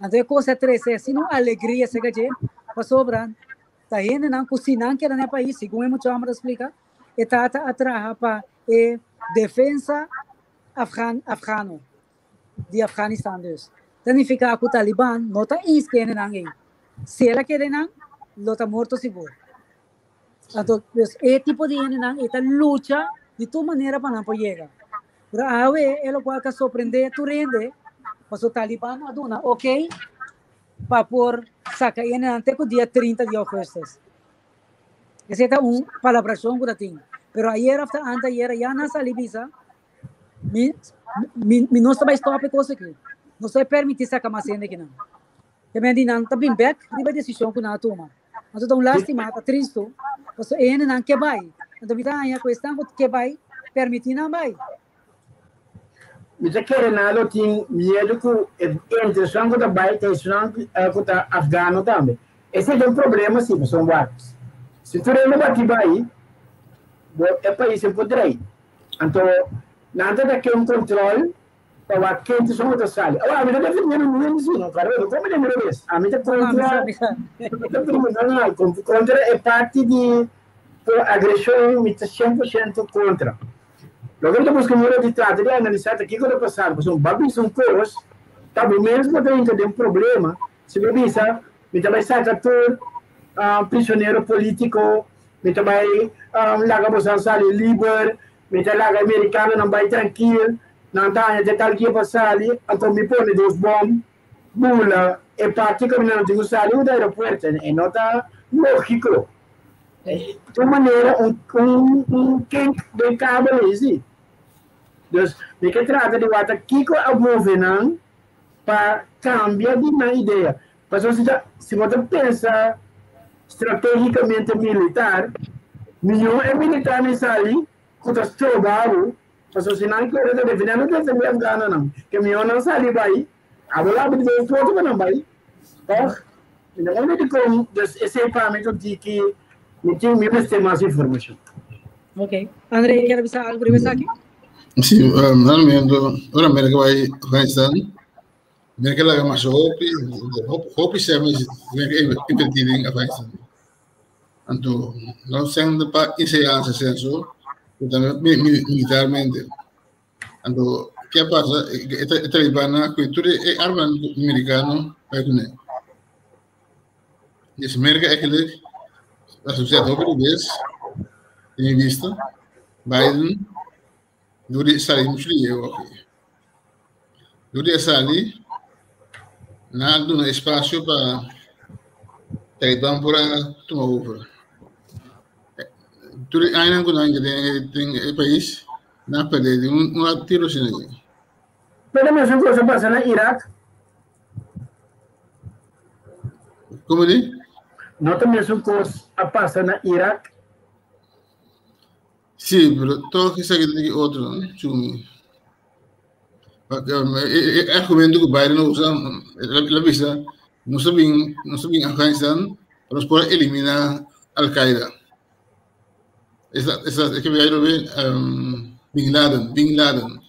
Anto e kos a trese asina un alegria serka dje, pasobra ta hendenan ku si nan keda na e pais, segun e mucha hòmber ta splika, e tata a traha pa e defensa afgan afgano di Afganistan dus. Ta nifiká ku Taliban no ta inske hendenan ei. Si el a kere nan, lo ta morto sigur. Anto, dus e tipo di hendenan ei ta lucha di tur manera pa nan por yega. Pero awe e lokual ta sorprendé tur hende, pasobra Taliban a duna ok pa por saka e hendenan te ku dia 30 di ougùstùs. Esei ta un palabrashon ku ta tin. Pero ayer òf ta anteayer ya nan sali bisa Mi, mi, mi no ta bai stop e kos aki. No ta permití saka mas hende akinan. Te men di nan ta bin bek riba e desishon ku nan a tuma. Anto ta un lástima, ta tristu, pasobra e hendenan ke bai. Anto mi ta haña ku esnan ku ke bai, permití nan bai. Mi ta kere nan lo tin miedu ku entre esnan ku ta bai ta esnan ku ta afgano tambe. Esei ta un problema si, pasobra wak, si tur hende bati bai, bo e pais e por drei. Anto nan ta ta ke un control Pa wak ken ta son ku ta sali. Awor, ami ta defendiendo mi hende si, no? Claro, no comprende mi robes. Ami ta kontra, mi ta no, kontra e parti di por agreshon, mi ta 100% kontra. Loke mi ta buska mira di trata di analisá ta kiko ta pasando, pasobra bo a bisa un kos, ta bo mes bo ta hinka den problema si bo bisa mi ta bai saka tur prisionero polítiko, mi ta bai laga boso sali liber, Mi ta laga e merikanonan bai trankil, nan ta haña te tal dia pa sali, anto mi pone dos bòm bula e parti kaminda nan tin ku sali ku ta aeropuerto. E no ta lógiko. Tur manera un un un kink den kabel ei si. Dus mi ke trata di wak ta kiko a move nan pa kambia di nan idea. Pasobra si ta si bo ta pensa stratégikamente militar, mihó e militarnan sali ku ta stroba bo, pasobra si nan kere ta defendé, nan ta defendé afganonan, ke mihó nan sali bai, abo lo abri dos porta pa nan bai, tòg? Mi no kono dikon, dus esei pa mi ta di ki mi tin mi mester mas informashon. Ok. André, kier bisa algu riba esaki? Sí, realmente, ora Amérika bai Afganistan, Merka laga masha hopi, hopi sèn Merka invertí den Afganistan. Anto, no sèn pa enseñansa sèn so, pero tambe militarmente. Anto, ke a pasa? E talibannan a kohe tur e armanan merikano bai kuné. Dus Merka eigenlijk a sosiá hopi di bes, den mi bista, Biden, Dor di sali muchu lieu aki. Dor di a sali, nan a duna espasio pa Taliban por a tuma over. Tur e añanan ku nan den den e pais, nan a perde di un un tiro asina ei. Pero mesun kos a pasa na Irak. Komo di? No ta mesun kos a pasa na Irak. Sí, pero toch esaki ta di otro, no? Chumi. E argumento ku Biden a usa, el a bisa, nos a bin, nos a bin Afghanistan pa nos por eliminá Al Qaeda. Esa, esa, es que lo ve, Bin Laden, Bin Laden.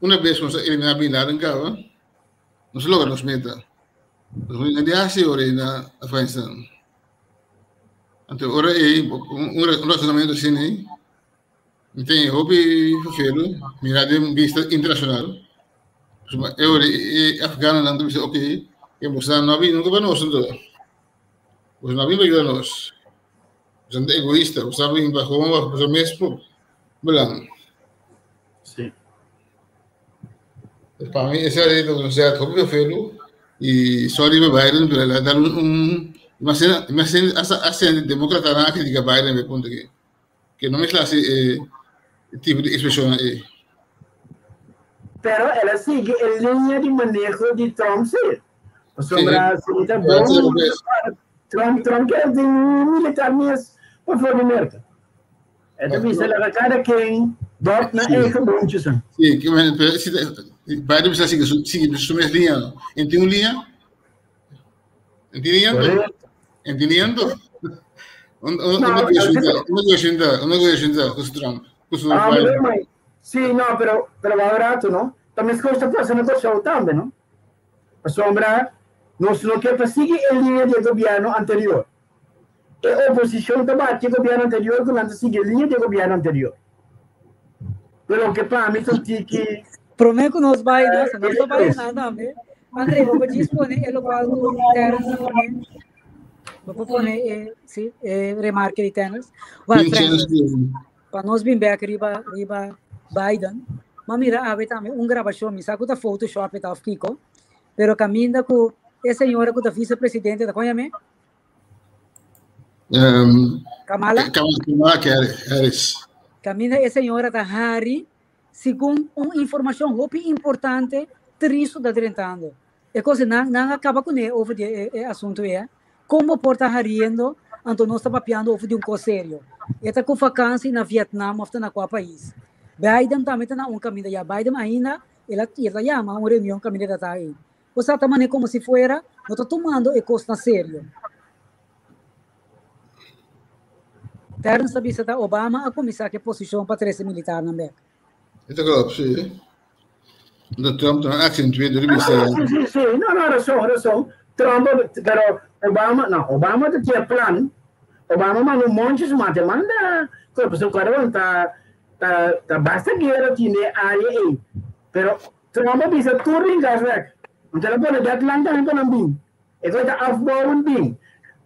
Una vez nos a eliminá Bin Laden kaba, nos a logra nos meta. Nos no di hasi ora na Afghanistan. Anto ora ei, un razonamiento asina ei, mi tin hopi vervelu, mira den bista internacional. Pasobra e ora e afganonan ta bisa, ok, e boso no a bini nunca pa nos anto. Boso no a bini pa yuda nos. Boso ta egoista, boso a bini pa gewoon pa boso mes belang. Sí. Pa mi esei ta un zet hopi vervelu y sorry pa Biden pero el a dar un imagina hasta hasta democratanan a critica Biden e punto aki que no mester haci e tipo di expresionnan ey. Pero el a sigui e linea di maneho di Trump si. Pasobra si ta bon Trump Trump kier tin un militar mes pafor di Merca. E ta bisa laga kada ken dòp na eigen boontjes. Sí, que men, pero si Biden bisa sigue su sigue su mes liña, no? En tin un liña? En tin liña anto? En tin liña anto? Un un un que shinta, un que shinta, un que shinta ku su Trump, ku su Ah, pero mai. Sí, no, pero pero va rato, no? También es cosa pasa na Kòrsou tambe, no? Pasobra nos no ke pa sigui e liña di e gobièrnu anterior. E oposicion ta bati e gobierno anterior cu nan ta sigui e liña di e gobierno anterior. Pero loke pa mi ta un tiki. Prome cu nos bay, nos, nos ta bay na tambe. André, bo por djis pone e locual cu Terence a pone? Bo por pone e, si, e remarke di Terence? Wel, Francis, pa nos bin bek riba, riba Biden, m'a mira awe tambe un grabacion, mi sa cu ta Photoshop e ta of kico, pero caminda cu e señora cu ta vicepresidente, ta con yam'e? Kamala? Kamala Harris. Caminda e señora ta hari, segun un informacion hopi importante, tristo ta drentando. E cosa nan, nan a caba cune over di e, e asunto e. Con bo por ta hariendo, anto nos ta papiando over di un cos serio. E ta cu vakantie na Vietnam of ta na cua pais. Biden tambe ta na un caminda ya. Biden ainda, el a, el a yama un reunion caminda ta ta ahí. Bo sa ta manera como si fuera no ta tumando e cos na serio. Terence ta bisa ta Obama a cuminsa cu e posicion pa trece militarnan bek. E ta klopt, si. Anto Trump ta accentué dor di bisa. Sí, sí, sí. No, no, razón, razón. Trump, pero Obama, no, Obama ta tiene plan. Obama manda un monte su mate manda, pues su ta ta ta basta guerra tiene área ei. Pero Trump bisa tur gas weg. Want hulle pone dat land tambe pa nan bin. E kos ta afbouwend bin.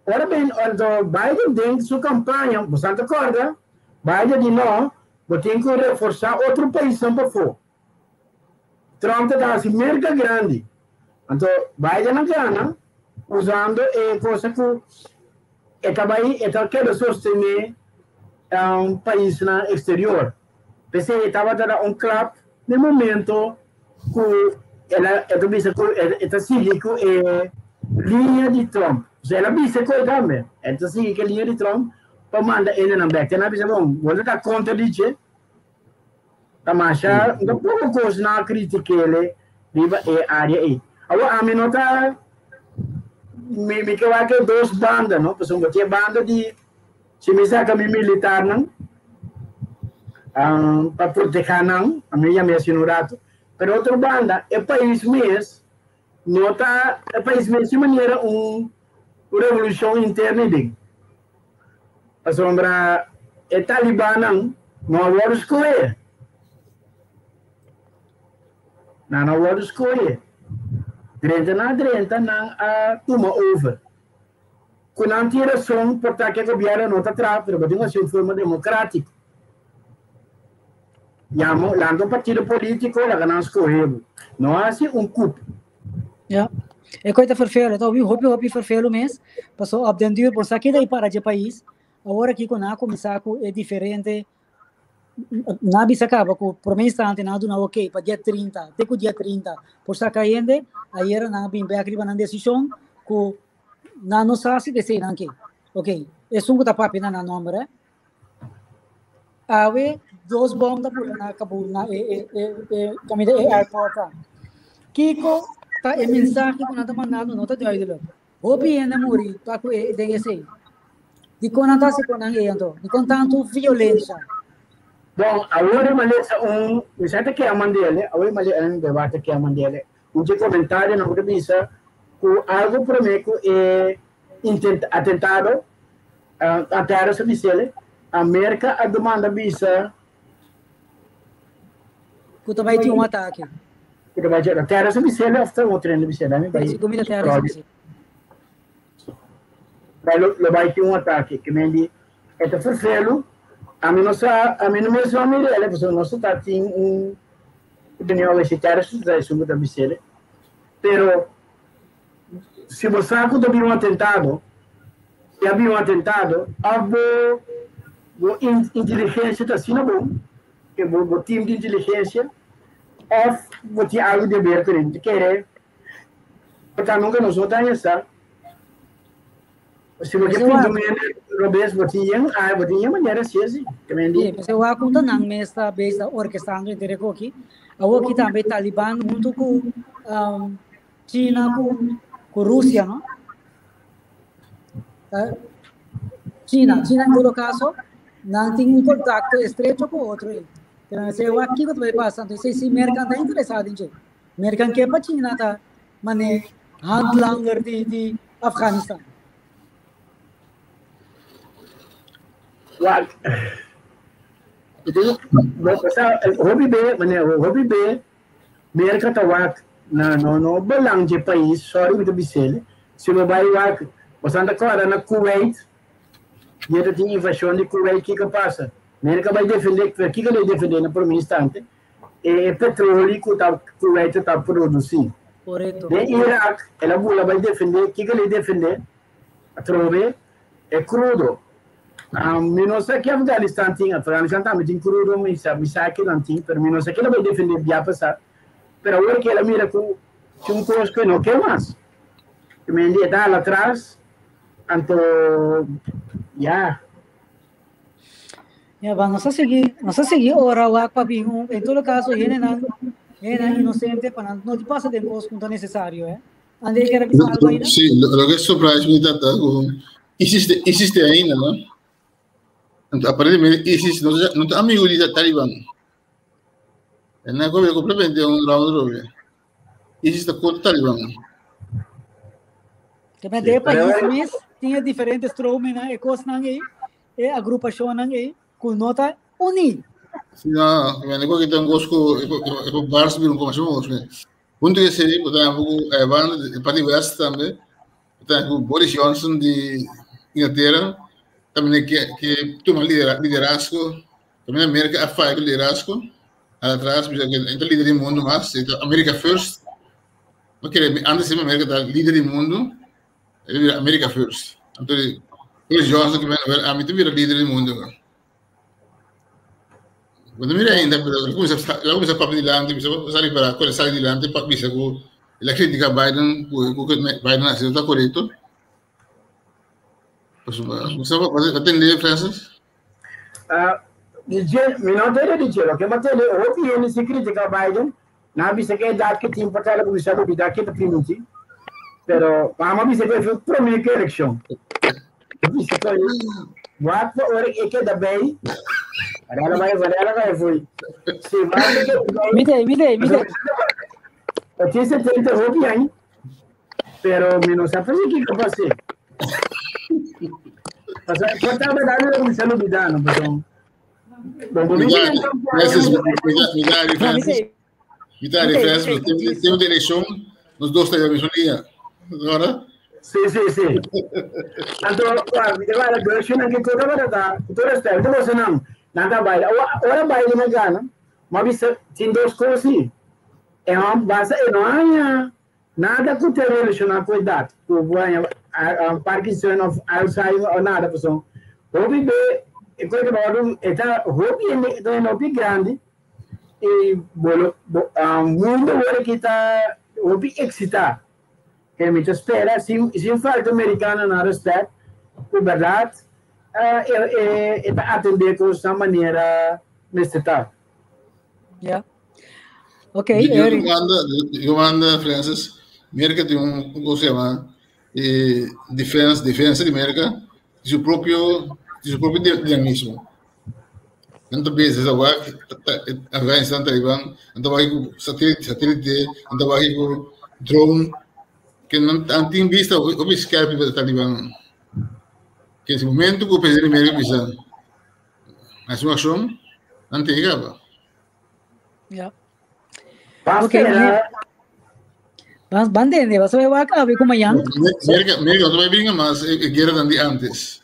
Ora bin, anto Biden den su campaña, bosan ta corda, Biden di no, bo tin cu reforsa otro paisnan pafó. Trump ta ta haci Merca grandi. Anto Biden a gana usando e cosa cu e ta bay, e ta keda sostene um, paisnan exterior. P'esei e tabata da un klap n'e momento ku el a e ta bisa ku e ta sigui ku e liña di Trump. Osea el a bisa ku e tambe e ta sigui ku e liña di Trump pa manda hendenan bèk. Te nan a bisa bon bo no ta kontra di dje ta masha no ta poko kos nan a kritik'é riba e área ei. Awor ami no ta mi mi ke wak e dos banda no pasobra bo tin e banda di Si mi saka mi militarnan pa proteha nan, ami yam'e asina un ratu, pero otro banda e pais mes no ta, e pais mes tin manera un revolushon interno aden, pasobra e talibannan no a wòrdu skohe, nan no a wòrdu skohe, drenta nan a drenta nan a tuma over. Ku nan tin rason por ta ke gobièrnu no ta traha pero bo tin ku hasi un forma demokratiko. Yama lanta un partido politiko laga nan skohe bo. No hasi un kup. Ja, e koi ta ferfelu, ta hopi hopi hopi ferfelu mes, paso op den duur bo sa keda i para dje pais, awor aki ku nan a kuminsá ku e diferente nan a bisa kaba ku prome instante nan a duna ok pa dia 30, te ku dia 30 por saka hende, ayera nan a bin bek riba nan desishon ku Nan no sa si desei nan ke. Ok, esun ku ta papia na nan nomber, eh. Awe dos bom ta bula na Kabul, na e, e, e, e, kaminda e airport ta. Kiko ta e mensahe ku nan ta mandando no ta duidelijk. Hopi hende a muri pa ku e den esei. Dikon nan ta hasi kon nan ei anto? Dikon tantu violensha? Bon, awor e malesa un, mi sa ta kea mandele, awor e malesa, mi debate kea mandele. Un dje comentarionan ku ta bisa ku algu promé ku e atentado a tera sa bisele, a Merka a demanda bisa ku ta bai tin un atake. Ku ta bai tin, tera sa bisele òf ta otro hende bisele? Ami bai Si ku mi ta tera sa bisele. Bai lo bai tin un atake, ke men di e ta ferfelu, ami no sa, ami no mes no a mir'el, pasobra nos ta tin un Opinion awor si tera su ta esun ku ta bisele. Pero si bo sa ku ta bin un atentado, si a bin un atentado, òf bo bo inteligensia ta asina bon, ke bo bo team di inteligensia, òf bo tin algu di aber ku nan. Ta kere por ta nunka nos no ta haña sa. Si bo ke punto mi robes, bo tin yen, ah, bo tin yen manera si asi. Ke men di. Sí, p'esei wak un ta nan mes ta bes ta orkestando henter e koki. Awor ki tambe Taliban huntu ku um, China ku ku Rusia, no? Ta China, China en todo caso, nan tin un contacto estrecho ku otro ei. Pero nan esei wak kiko ta bai pasa, anto esei si Merka ta interesado den dje. Merka ke pa China ta mane handlanger di di Afghanistan. Wak. Hopi be, mane hopi be, Merka ta wak na no no belang dje pais, sorry mi ta bisele, si bo bai wak, bosan ta kòrda na Kuwait, dia ta tin invashon di Kuwait kiko pasa? Merka bai defende, pero kiko lo defende na prome instante? E petroli ku ta Kuwait ta produsí. Korekto. Den Irak el a bula bai defendé, kiko el a defendé? Atrobe e krudo. Mi no sa ke Afganistan tin, Afganistan tambe tin krudo, mi sa mi sa ke nan tin, pero mi no sa ke el a bai defendé bia pasá. Pero awor ke el a mira ku tin un kos ku e no ke mas. E mende e ta hala atras, anto ya. Ya, ba, nos a sigui, nos a sigui ora wak pa bin un, en todo caso, hendenan, hendenan inocente pa nan no pasa den cos cu ta necesario, eh. André, quer bisa algo ainda? Sí, lo que surprise me tata cu ISIS, ISIS te ainda, no? Entonces, aparentemente ISIS no, no ta amigo di Taliban. E nan a completamente un round robin. ISIS ta contra Taliban. Ke men den pais mes tin e diferente stroomnan, e kosnan ei, e agrupashonnan ei, ku no ta uní. Sí, no, men e ki ta un kos ku e por bars bira un komashon kos men. Huntu ku esei bo ta ku e banda di parti west tambe, bo ta ku Boris Johnson di Inglatera tambe ke ke tuma liderazgo, tambe Merka a faya ku liderazgo. Atrás, bisa que entra líder do mundo, mas América first. No quiere, antes de América tá líder do mundo, ele América first. Então, Boris Johnson que vem a mim também líder do mundo. Quando mira ainda, pero ele começa, ele começa a papel dilante, começa a sair para, quando sai dilante, para bisa que ele critica Biden, que Biden está correto. Pues, você vai atender, Francis? Uh, Dice, mi no tende dice, loke mi a tende hopi hende si critica Biden, nan a bisa cu e edad cu e tin pa tala cuminsa lubida ke ta priminti, pero mama a bisa cu e fue prome cu eleccion. A bisa cu wak pa ora e keda bay, Varela bay, Varela bay foi. Si wak e keda bay, Mite, mite, mite. E tin 70 hopi aña, pero mi no sa pa si kiko pase. Pasa, por ta verdad mi cuminsa lubida, no, perdón. Bom, bom, Francis, mira, Francis, mira, Francis, tem uma eleição, nós dois estamos na mesma linha. Agora? Sí, sí, sí. Anto, agora, dois que toda verdade, toda respeito, você não, nada vai. Ora vai na gana, mas tem duas coisas. É uma base, não há nada que te relacionar com a idade. Com Parkinson of Alzheimer ou nada, pessoal. Hopi be, e coisa que está hopi é hopi grande e bolo, mundo agora que está hopi excitado. Que me espera, se se falta americano na respeito, com verdade, é, é, é, atender com essa maneira necessária. Yeah. Ok, Eu mando, eu mando, Francis, América tem um, como se chama, eh, defensa, defensa de América, de seu próprio, de seu próprio dinamismo. Tanto vezes a WAC, Afghanistan, Talibán, tanto vai com satélite, satélite, tanto vai com drone, que não não tem vista o Skype do Talibán. Que nesse momento que o presidente americano precisa, mas uma ação, não tem que Ja. Ok, Vas bandende, vas a ver wak awe como yan. Merca, Merca, não vai brincar mais, guerra dan de antes.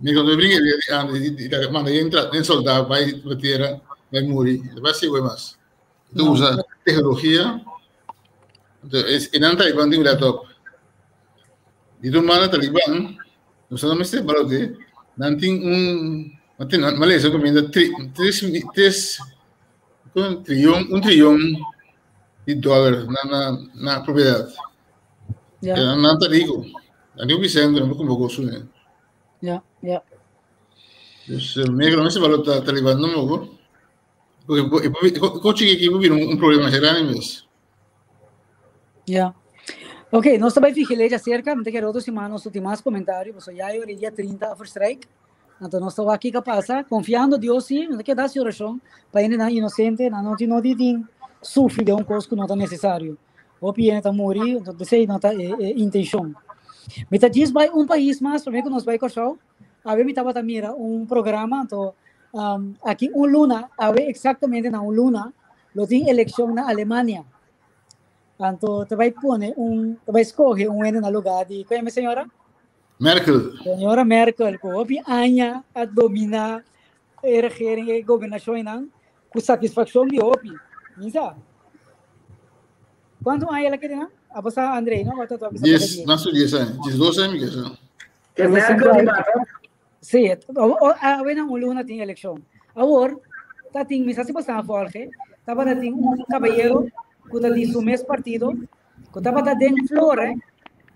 Merca não vai brincar de antes, manda entra, nem soldado, vai para terra, vai morrer, vai ser mais. Então usa tecnologia. Então, é não Talibã tem um laptop. E do mana Talibã, não sei se é para não tem um, não tem, Malaysia comenda três, três, um trilhão, um trilhão de dólar na, na, na propriedade. Yeah. Não está rico. Não é o não convocou isso, né? Yeah, yeah. Dus, me não se valor tá Talibã não mogo. Porque coche que vir um problema grande mesmo. Yeah. Ok, nós também vigilei acerca, não quero outro semana, nós temos mais comentário, mas já é o dia 30 verstrijk. Então nós estamos aqui que passa, confiando Deus sim, não quer dar oração para ele não inocente, não não não tem sofre de um coisa que não está necessário. O piene está morrer, então sei não está é, é, intenção. Me tá diz vai um país mais, para mim que nós vai cortar, a ver me tava mira um programa, então um, aqui um luna, a ver exatamente na um luna, lo tem eleição na Alemanha. Então, te vai pôr um, te vai escolher um na lugar de, qual é a senhora? Merkel. Senhora Merkel, que hopi aña a dominar a regering e governação com satisfação de hopi. Misa. Quanto aña ela quer, não? A passar André, não? 10, não são 10 anos, 12 anos, que Merkel Sim, a ver um luna tem eleição. Agora, tá tem, misa se passar forte, tava tem um caballero que tá de seu mesmo partido, que tava tá dentro flor, eh?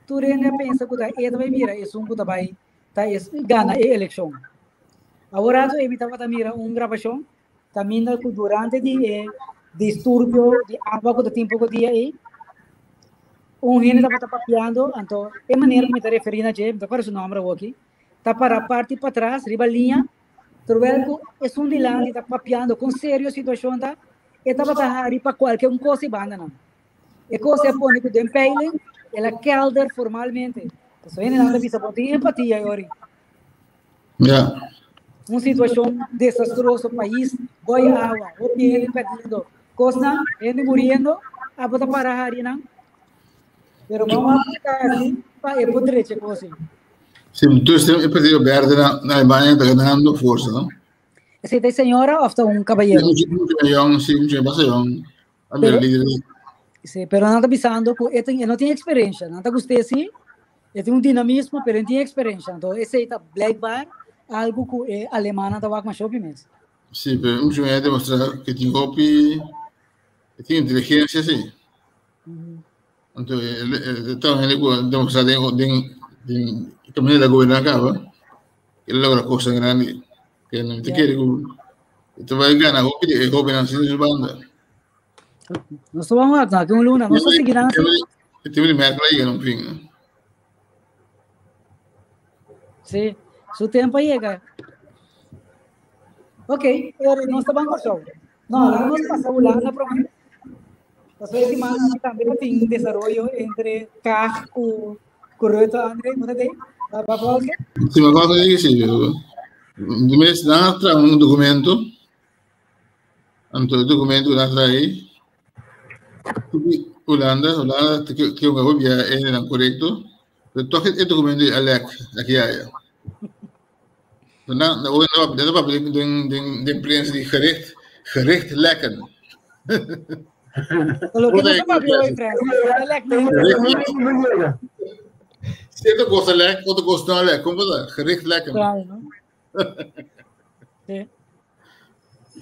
Tu rende pensa que tá e também mira, é um que tá vai tá es gana a eleição. Agora tu evita tá mira um gravação, também que durante de eh, distúrbio de água que tem pouco dia aí, um gente estava tá papiando, então, é maneira que me está referindo a gente, não qual é o nome aqui, tá para a parte para trás, riba linha, terwijl que é um dilante está papiando com sério situação tá, E tabata hari pa kualke un kos i bandanan. E kos a pone ku den peiling el a kelder formalmente. Pasobra hendenan ta bisa bo tin empatia yori. Ja. Un situashon desastroso, pais boi awa, hopi hende perdiendo kosnan, hende muriendo, abo ta para hari nan. Pero ban wak ku ta hasi pa e por drecha e kos ei. Sí, entonces e partido verde na, na Alemania ta ganando forsa, no? Esei ta e señora of ta un caballero? Mucho, mucho jong, sí, mucho basta jong. A Pero, bira líder. sí, pero nan ta bisando ku e, ten, e no tin experiencia. Nan ta gust'é sí, e tin un dinamismo, pero e no tin experiencia. Anto esei ta blijkbaar algo ku e alemannan ta wak masha hopi mes. Sí, pero mucho a demostrar que tin hopi, que tin inteligencia, sí. Anto e ta un hende ku a demostrá den den den kaminda di goberná kaba, el a logra kosnan grandi. Ke no ta kere ku e ta bai gana hopi di e hóbennan sin su banda. Nos ta ban wak aki un luna, nos ta sigui nan así. E tempu di Merkel a yega na un fin, no? Sí, su tempu a yega. Ok, pero nos ta ban Kòrsou. No, laga nos pasa Hulanda promé. Pasobra e siman aki tambe ta tin desaroyo entre Kaag ku ku Rutte, André, bo ta tei? Ba ba volge? Si, ma volge di si. Di mes nan a traha un documento, anto e documento ku nan a traha ei, Hulanda, Hulanda ta ke ke un hopi bia e hendenan korekto, pero tòg e documento ei a lèk aki aya. Nan nan ta papia den den den prensa di gericht gericht lekken. Lo ke nos a papia hoy, Francis, ta lek no. Cierto cosa lek, otro cosa no lek. Como ta? Gericht lekken. Claro, no? Sí.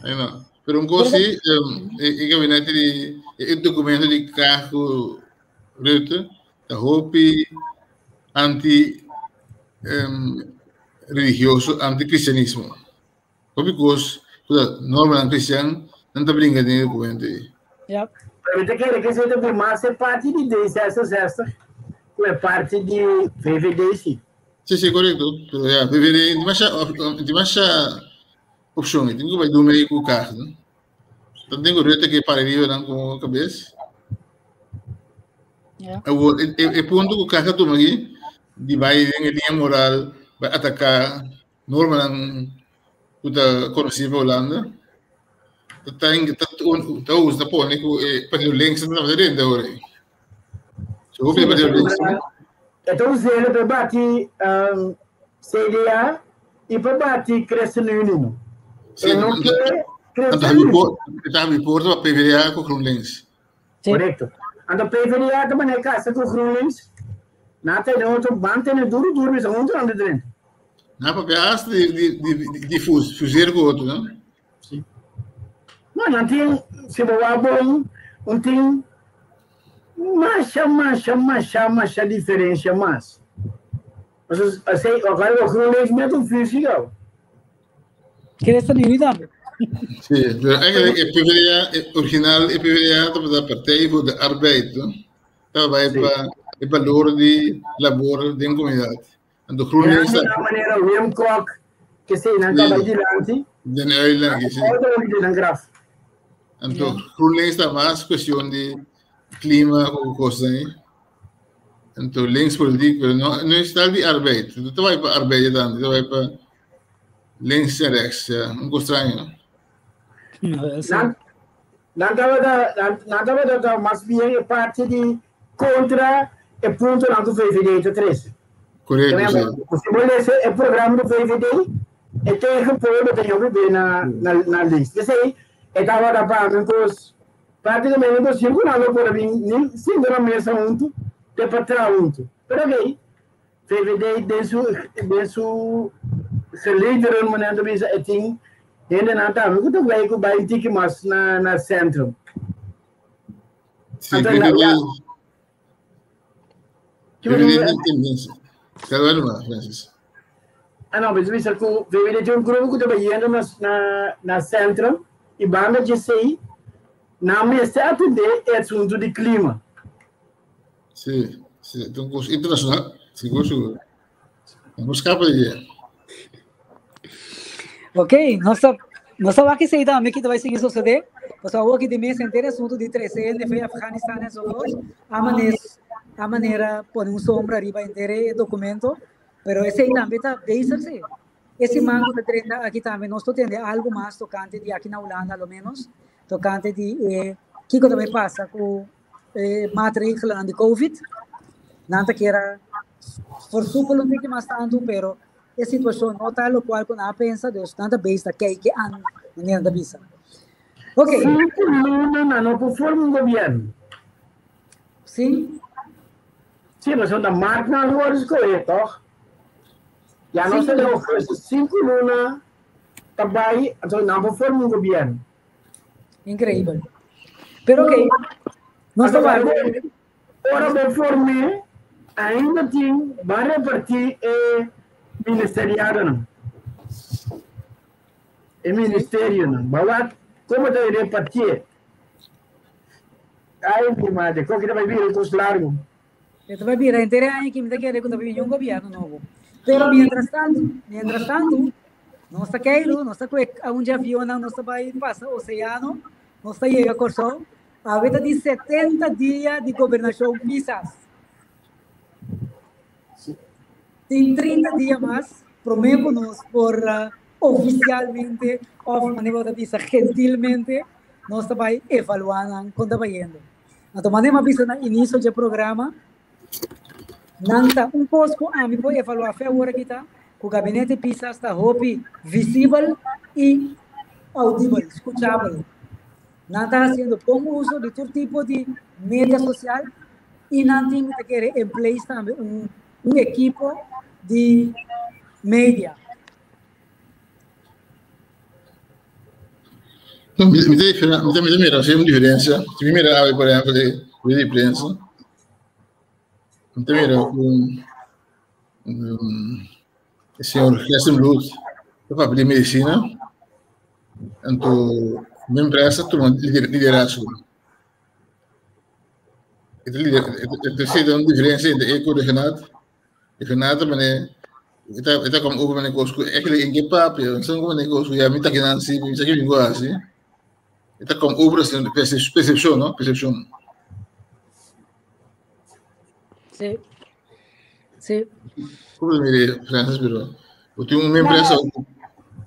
Ay, no. Pero un cosa sí, e gabinete di e documento di Kaag ku Rutte ta hopi anti um, religioso, anti-cristianismo. Hopi kos ku ta normanan cristian nan ta bringa den e documento ei. Yep. Pero mi ta kere ke esei ta bin mas e parti di D66 ku e parti di VVD si. Sí, sí, korekto. Pero ya, VVD tin masha, tin masha opshon. Tin ku bai duna ei ku Kaag, no? Ta den ku Rutte ke para riba nan komo kabes. Ja. Awor, e, e, e punto ku Kaag a tuma aki, di bai den e liña moral, bai ataká normanan ku ta konosí pa Hulanda, ta ta ta ta usa ta pone ku e partido links ta tabata rente awor ei. So hopi Sí, partido links. E ta us'é pa bati um, CDA i pa bati ChristenUnie. No? Sí, E no ke Anto ChristenUnie. ta habri porta pa PvdA ku GroenLinks. Sí. Korekto. Anto PvdA ta mané kasa ku GroenLinks. Na tene otro ban tene duru duru bisa huntu nan ta drenta. Na papia hasta di di di di fus fuseer ku otro, no? Sí. No, nan tin, si bo wak bon, un tin masha, masha, masha, masha diferensia mas. Pasobra asei, agora bo GroenLinks met un fusie gau. ChristenUnie tambe. Sí, pero eigenlijk e PvdA, e original e PvdA tabata Partij voor de Arbeid, no? Tabata bai Sí. pa e balor di labor den komunidat. Anto GroenLinks Grande na manera Wim Kok, ke sei nan ka Sí. bai dilanti. Den Uyl aki, sí. Otro di den graf. Anto Ja. GroenLinks ta mas cuestion di klima ku kosnan ei. Anto links politiek, pero no, no es tal di arbeid. No ta bai pa arbeid tanto, ta bai pa links en rechts, ja. Un kos straño. No, sí. Nan, nan tabata, nan, nan tabata ta mas bien e parti di kontra e puntonan ku VVD ta trese. Korekto, sí. Si bo lesa e programa di VVD, e tegenpool ta yobi be na, na, na links. P'esei e tabata pa mi kos práktikamente imposibel ku nan lo por a bin ni sinta na mesa huntu te pa traha huntu. Pero okey, VVD den su den su gelederen manera ta bisa e tin hendenan tambe ku ta wei ku bai un tiki mas na na centrum. Sí, Anto na VVD, ya VVD tin tendensia. Kada bai mas, Francis. Ah no, bisa bisa ku VVD tin un grupo ku ta bayendo na na na centrum i banda djesei nan mester atendé e asuntu di klima. Sí, sí, ta un kos internashonal, sigur sigur. No por skapa di dje. Ok, nos ta nos ta wak esei tambe ki ta bai sigui sosodé. Pasobra awor aki di mes henter asuntu di trese hende for Afganistan enzovoort a manes a manera pone un sombra riba henter e documento, pero esei tambe ta bezig si. E siman ku ta drenta aki tambe nos ta tende algu mas tokante di aki na Hulanda a lo menos, tokante di e kiko ta bai pasa ku e maatregelennan di Covid. Nan ta kier a versoepel un tiki mas tantu, pero e situashon no ta lokual ku nan a pensa, dus nan ta bezig ta kijk an, manera nan ta bisa. Ok. Sinku luna nan no por forma un gobièrnu. Sí. Sí, pasobra ta maart nan a wòrdu skohé, tòg? Ya nos ta den augustus, sinku luna ta bai, anto nan por forma un gobièrnu. Increíbel. Pero ok, nos ta wak. Ora bo form'é, ainda tin ban repartí e ministeriadonan, e ministerionan. Ban wak komo ta repartié. Ai, mi madre, koki ta bai bira un kos largu. E ta bai bira henter e aña aki mi ta kere ku ta bini un gobièrnu nobo. Pero mientras tantu, mientras tantu, nos ta keiru, nos ta kue un dje avionnan, nos ta bai pasa oseano, nos ta yega Kòrsou. Awe ta di 70 dia di gobernashon Pisas. Tin 30 dia mas promé ku nos por ofisialmente òf manera bo ta bisa gentilmente nos ta bai evaluá nan kon ta bayendo. Anto manera mi a bisa na inicio dje programa, nan ta un kos ku ami por evaluá fe awor aki ta ku gabinete Pisas ta hopi visibel i audibel, skuchabel. Nan ta hasiendo bon uso di tur tipo di media sosial i nan tin mi ta kere en place tambe un un ekipo di media. No, mi, mi, mi, mi, mira, si un diferencia. Si mi mira awe, por ejemplo, de, de prensa, mi mira un, um, el señor Gerstenbluth, de papel de medicina, anto mi empresa toma liderazgo. E ta un diferencia entre e ku Regenat. Regenat mane e ta kom over mane kos ku eigenlijk in ke papia, son mane kos ku ya mi ta kinan si, mi sa ke mi go hasi. E ta kom over asina percepcion, no? Percepcion. Sí. Sí. Como mire, Francis, pero eu tenho uma empresa.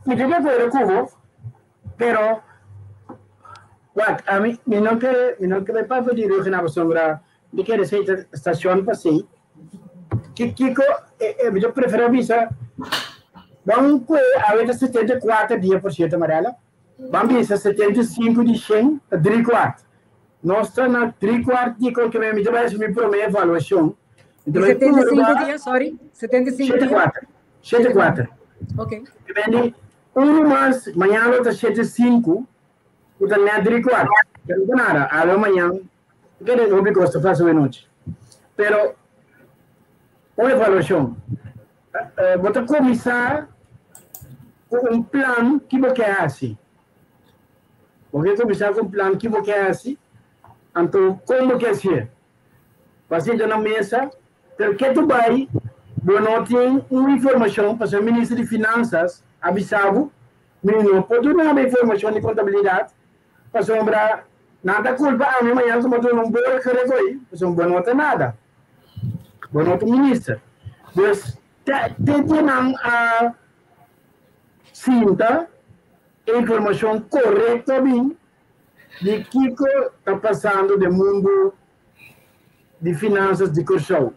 Mi ta de acuerdo ku bo, pero wak, ami mi no kere, mi no kere papia di Ruggenaath pasobra mi kere sei ta stacion pa sei. Ki kiko mi ta prefera bisa ban kue awe ta 74 dia por cierto Marella, ban bisa 75 di shen ta drie kwart. Nos ta na drie kwart di ko ke mi ta bai hasi mi prome evaluacion. Mi ta bai 75 purba dia, sorry, 75 dia. 74, 74. Ok. Depende, unu mas, mañana lo ta 75, ku ta net drie kwart. Pero no ta nada, awe mañana, kere hopi kos ta pasa nochi. Pero, un evaluashon. Bo ta kuminsá ku un plan ki bo ke hasi. Bo ke kuminsá ku un plan ki bo ke hasi, anto kon bo ke hasié. Bo sinta na mesa, pero ke tu bai bo no tin un informashon pasobra minister di finansas a bisa bo, mi no por duna bo informashon di kontabilidat pasobra nan ta kulpa ami mañana ku bo duna un borger ko'i pasobra bo no ta nada, bo no ta minister. Dus te te nan a sinta e informashon korekto a bin di kiko ta pasando den mundu di finansas di Kòrsou.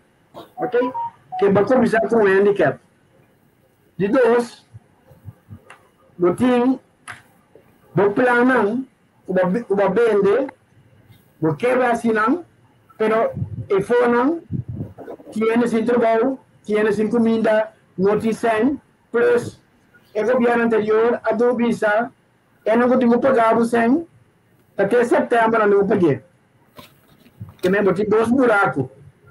Ok, ke bo a kuminsá ku un handicap. Di dos, bo tin bo plannan ku bo ku bo bende, bo kebra hasi nan, pero e fonan tin hende sin trabou, tin hende sin kuminda, no tin sèn, plus e gobièrnu anterior a duru bisa E no ku tin ku paga bo sèn, ta te sèptèmber nan tin ku pag'é. Ke men bo tin dos buraku.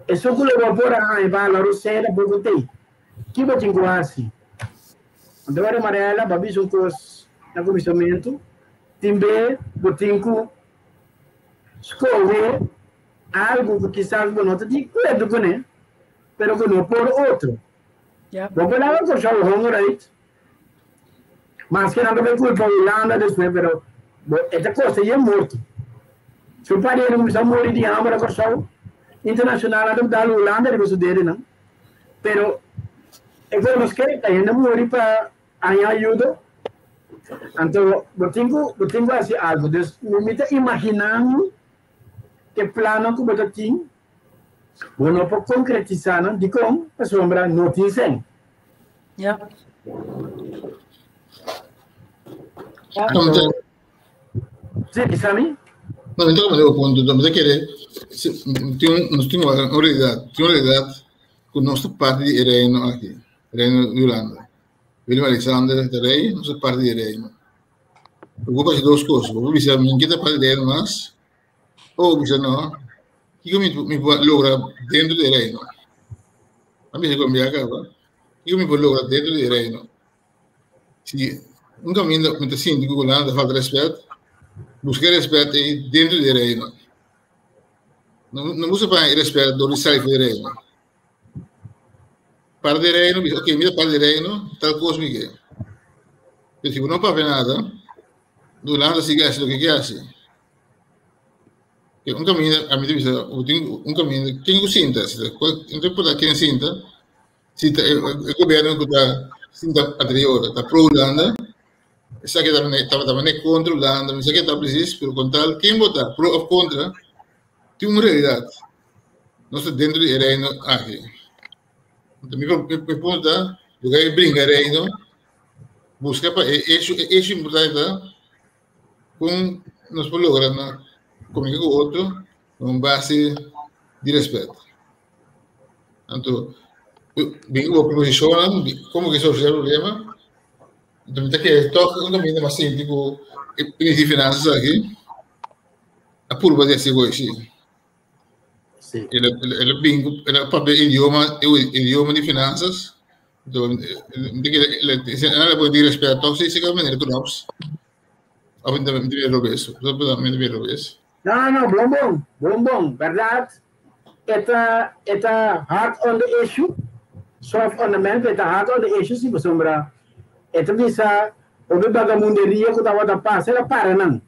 Esun ku lo bo por a haña pa hala rosé tampoko t'ei. Ki bo tin ku hasi? Anto Maria Marela bo a bisa un kos na kuminsamentu, tin be bo tin ku skohe algu ku kisas bo no ta di akuerdo kuné, pero ku no por otro. Bo por laga Kòrsou hongeruit. Maske nan ta bay culpa Hulanda despues pero Bo e ta kosta yen morto. Si un par hende kuminsá muri di hamber na Kòrsou, internashonal nan ta dal Hulanda riba su dedenan. Pero e kos nos ke ta hende muri pa haña ayudo. Anto bo tin ku bo tin ku hasi algu. Dus mi mi ta imaginá mi e plannan ku bo ta tin, bo no por konkretisá nan. Dikon? Pasobra no tin sèn. Ja. Anto, sí, bisa mi? No, mi ta komprendé bo punto. Mi ta kere, tin nos tin un realidat, tin un realidat ku nos ta parti di e reino aki, reino di Hulanda. Willem Alexander ta rei, nos ta parti di e reino. Bo por hasi dos kos, bo por bisa mi ke ta parti di e reino mas, o bo bisa no, kiko mi mi por logra dentro di e reino? A bisa ku a kaba, kiko mi por logra dentro di e reino? Si un kaminda mi ta sinti ku Hulanda ta falta rèspèt, buska e rèspèt ei dentro di e reino. No no buska pa e rèspèt dor di sali for di e reino. Parti di e reino, bisa ok mi ta parti di e reino, tal kos mi ke. Pero si bo no papia nada, Hulanda sigui hasi loke ke hasi. Un kaminda, ami ta bisa, bo tin un kaminda, ken ku sinta, no ta importa ken sinta, Si ta e gobierno ku ta sinta anterior ta pro Hulanda, esaki tabata mane kontra Hulanda, mi sa ke ta presis, pero kon tal ken bo ta pro of kontra, tin un realidat. Nos ta dentro di e reino aki. Anto mi mi punto ta, lugar di bringa e reino, buska pa e eshu, e eshu importante ta kon nos por logra na komunika ku otro na un base di respet. Anto, bin ku bo proposishonnan komo ke solushona e problema. Anto mi ta kere tòg un kaminda mas sinti ku e Minister di Finansas aki a purba di hasi gosi. Sí. El a, el a bin ku, el a papia idioma, idioma di finansas. Anto, mi ta kere, el a pone tin respet tòg si si manera ku nos. Òf mi ta mira robes? Mi ta mira robes. No, no, no, bon bon, bon bon, bèrdat. E ta e ta hard on the issue, soft on the man, pero e ta hard on the issue si pasobra e ta bisa hopi bagamunderia ku tabata pasa el a para nan.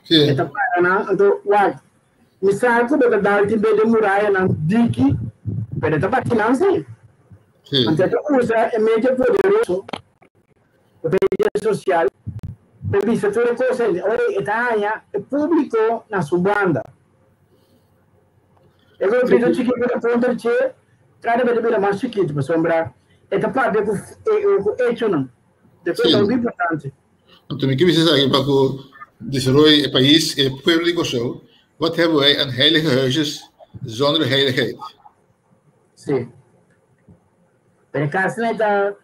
Sí. E ta para nan, anto wak, mi sa ku bo ta dal tin be den murayanan diki, pero e ta bati nan si. Sí. Anto e ta usa e medio poderoso, e medio sosial, pa bisa tur e kos ei. Ora e ta haña e públiko na su banda. E grupito chikitu ta kontra dje kada bes ta bira mas chikitu pasobra e ta papia ku ku echonan. Despues ta hopi importante. Anto mi ke bisa esaki pa ku desaroyo e pais, e pueblo di Kòrsou, wat hebben wij aan heilige huisjes zonder heiligheid? Sí. Pero e kasnan ta,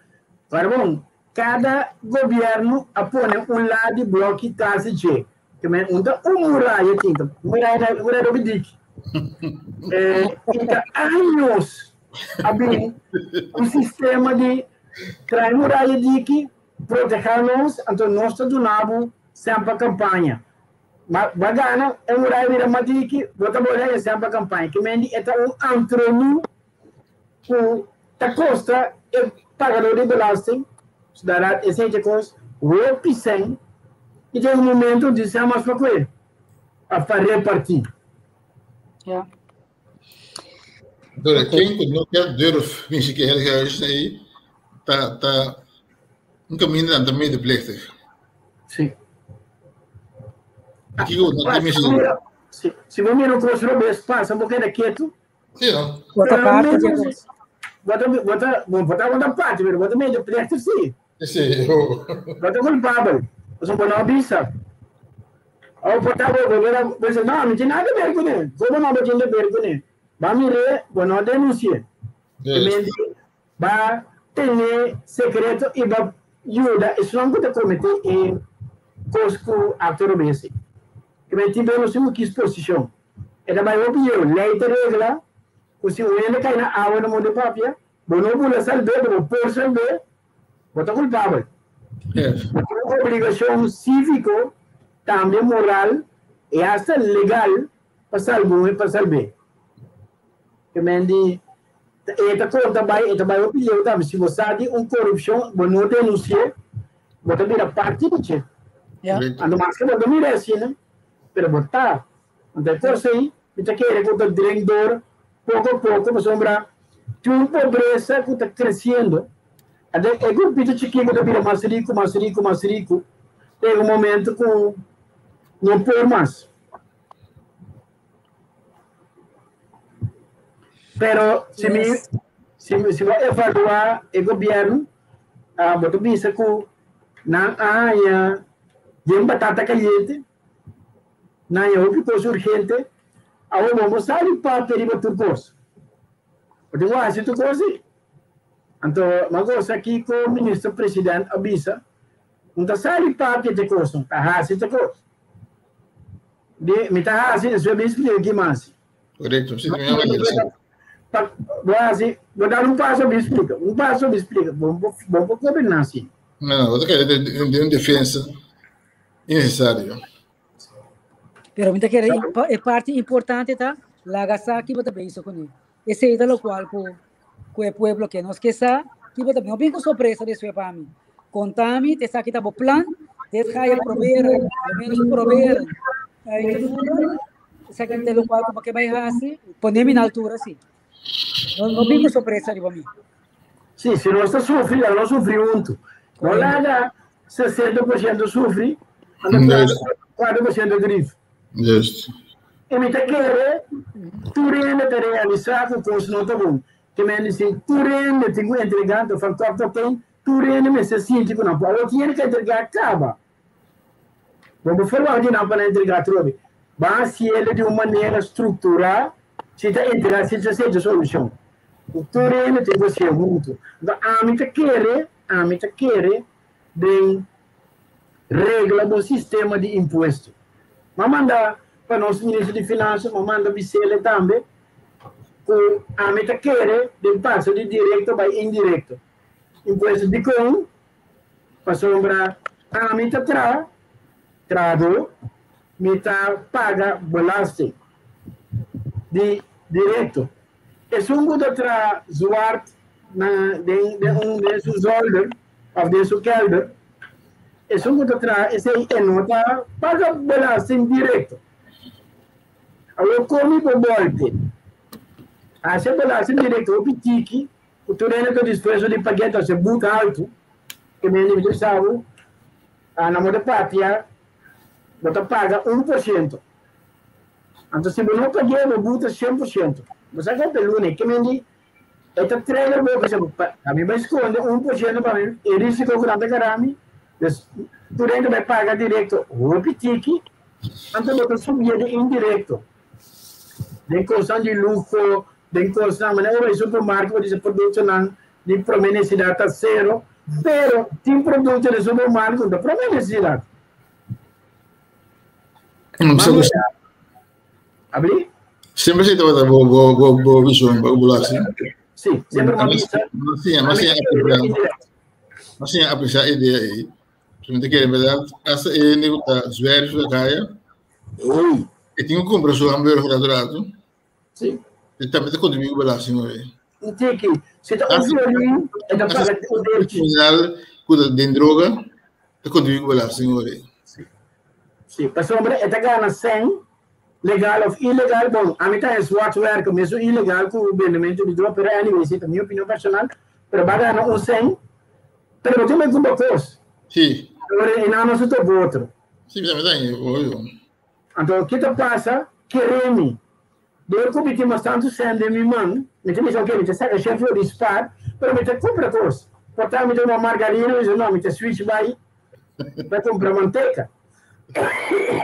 pero bon, Kada gobièrnu a pone un la di blòki tras di dje. Ke men un ta un muraya tin, ta muraya ta muraya hopi diki. I ta años a bin un sistema di trae muraya diki, protehá nos, anto nos ta duna bo semper kampaña. Ma bo a gana e muraya bira mas diki, bo ta bolbe haña semper kampaña. Ke men di e ta un antronu ku ta kosta e pagadó di belasting, sudadat esei ta kos hopi sèn i den un momento di sèn mas pa kue òf pa repartí. Ja. Door ken ku no kier durf mishi ku heilige huis ei ta ta un kaminda nan ta medeplichtig. Sí. Kiko no ke mishi? Si, si bo mira un kos robes pasa bo keda ketu. Sí, no? Bo ta parte di kos. Bo ta, bo ta, bo bo ta, bo ta parte, pero bo ta medeplichtig sí. Sí, oh. Bo ta culpabel. Pasobra bo no bisa. Ou por ta bo, bo bira, bo bisa, no, mi tin nada que ver kuné. Como no bo tin de ver kuné? Ba mir'é, bo no denunci'é. Yes. Te ba tene secreto i ba yuda esnan ku ta comete e kos ku acto robes. Te men tin bes nos tin ku kis posicion. E ta bai hopi yeu. Lei ta regla ku si un hende kai na awa na Monte Papia, bo no bula salb'é, bo por salb'é, bo ta kulpabel. Yes. Bo tin un obligashon síviko, tambe moral i asta legal pa salba un pa salb'é. Ke men di e ta konta bai, e ta bai hopi yeu tambe. Si bo sa di un korupshon, bo no denunsi'é, bo ta bira parti di dje. Ja. Anto maske bo no mira asina, pero bo ta. Anto e kos ei mi ta kere ku ta drink dor poko poko pasobra tin un pobresa ku ta kresiendo. Anto e grupito chikí ku ta bira mas riku, mas riku, mas riku, ta yega un momento ku no por mas. Pero si mi si si bo evaluá e gobièrnu, bo ta bisa ku nan a haña yen batata kayente, nan haña hopi kos urgente, awor bo no sali papia riba tur kos. Bo tin ku hasi tur kos ei. Anto mi a gosa kiko minister president a bisa, no ta sali papia te kos, no ta hasi te kos. Di mi ta hasi despues mi splika ki mas. Correcto, si mi manera si. Pa bo hasi, bo dar un paso mi splika, un paso mi splika, bo bo por goberná asina. No, no, bo ta kere den un defensa innecesario. Pero mi ta kere e parti importante ta laga sa ki bo ta bezig kuné. Esei ta lokual ku ku e pueblo ke. Nos ke sa ki bo ta no bin ku sorpresa despues pa mi. Konta mi te esaki ta bo plan, dit ga je proberen, lo menos proberen. Uit te voeren, esaki ta lokual ku bo ke bai hasi, pone mi na altura si. No, no bin ku sorpresa riba mi. Sí, si nos ta sufri, laga nos sufri huntu. No laga 60% sufri, anto 40% grif. Juist. I mi ta kere tur hende ta realisá ku kos no ta bon. Ke men di si tur hende tin ku entregá, anto van kòp tot eind tur hende mester sinti ku nan por. Awor ki hende ka entregá kaba? Bo por ferwagt di nan pa nan entregá atrobe. Ban hasi el di un manera strukturá si ta entregá si ta seta solushon. Ku tur hende tin ku hasié huntu. Anto ami ta kere, ami ta kere den regla bo sistema di impuesto. M'a manda pa nos minister di Finansa, m'a manda bisele tambe ku ami ta kere den pasa di direkto bai indirekto. Impuesto dikon? Pasobra ami ta traha, trahadó, mi ta paga belasting di direkto. Esun ku ta traha zwart na den den un den su zolder of den su kelder, esun ku ta traha esei e no ta paga belasting direkto. Awor komi bo bolte hasi e belasting direkto hopi tiki ku tur hende ta dispuesto di pag'é ta hasi but haltu ke mi hende mi ta bisa bo na bo ta papia bo ta paga 1%. Anto si bo no pag'é bo but ta 100%. Bo sa kon pe luna e ke mendi E ta trailer bo bisa pa mi bai skonde 1% pa mi e risiko ku nan ta gara mi dus tur hende bai paga direkto hopi tiki anto bo ta subié di indirekto den kosnan di luho den kosnan manera bo bai supermarket bo bisa produktonan di prome nesesidat ta sero pero tin produkto den supermarket ku no ta prome nesesidat. Abri? Semper si tabata bo bo bo bo vision bo belasting. Sí, semper m'a bisa. Mas mas mas siña apreciar e idea ei. Si mi ta kere, en verdad, hasta e hende ku ta zwerf na kaya, Ey. e tin ku kumpra su hamburger rato rato. Sí. E tambe ta kontribuí ku belasting hoor. Un tiki. Si ta un florin, e ta paga un deeltje. Kriminal ku ta den droga, ta kontribuí ku belasting hoor. Sí. Sí, pasobra e ta gana sèn, legal of ilegal, bon, ami ta e zwart werken, mesun ilegal ku bendementu di droga, pero anyway, si ta mi opinion personal, pero bo a gana un sèn, pero bo tin bai kumpra kos. Sí. Ora e nan no su topa otro. Sí, mi tambe ta haña obvio. Anto, ki ta pasa? Kere mi. Dor ku mi tin mas tantu sèn den mi man, mi ta bisa, ok, mi ta saka shen flor di spar, pero mi ta kumpra kos. Por ta mi ta tuma margarina, mi bisa, no, mi ta switch bai pa kumpra manteka.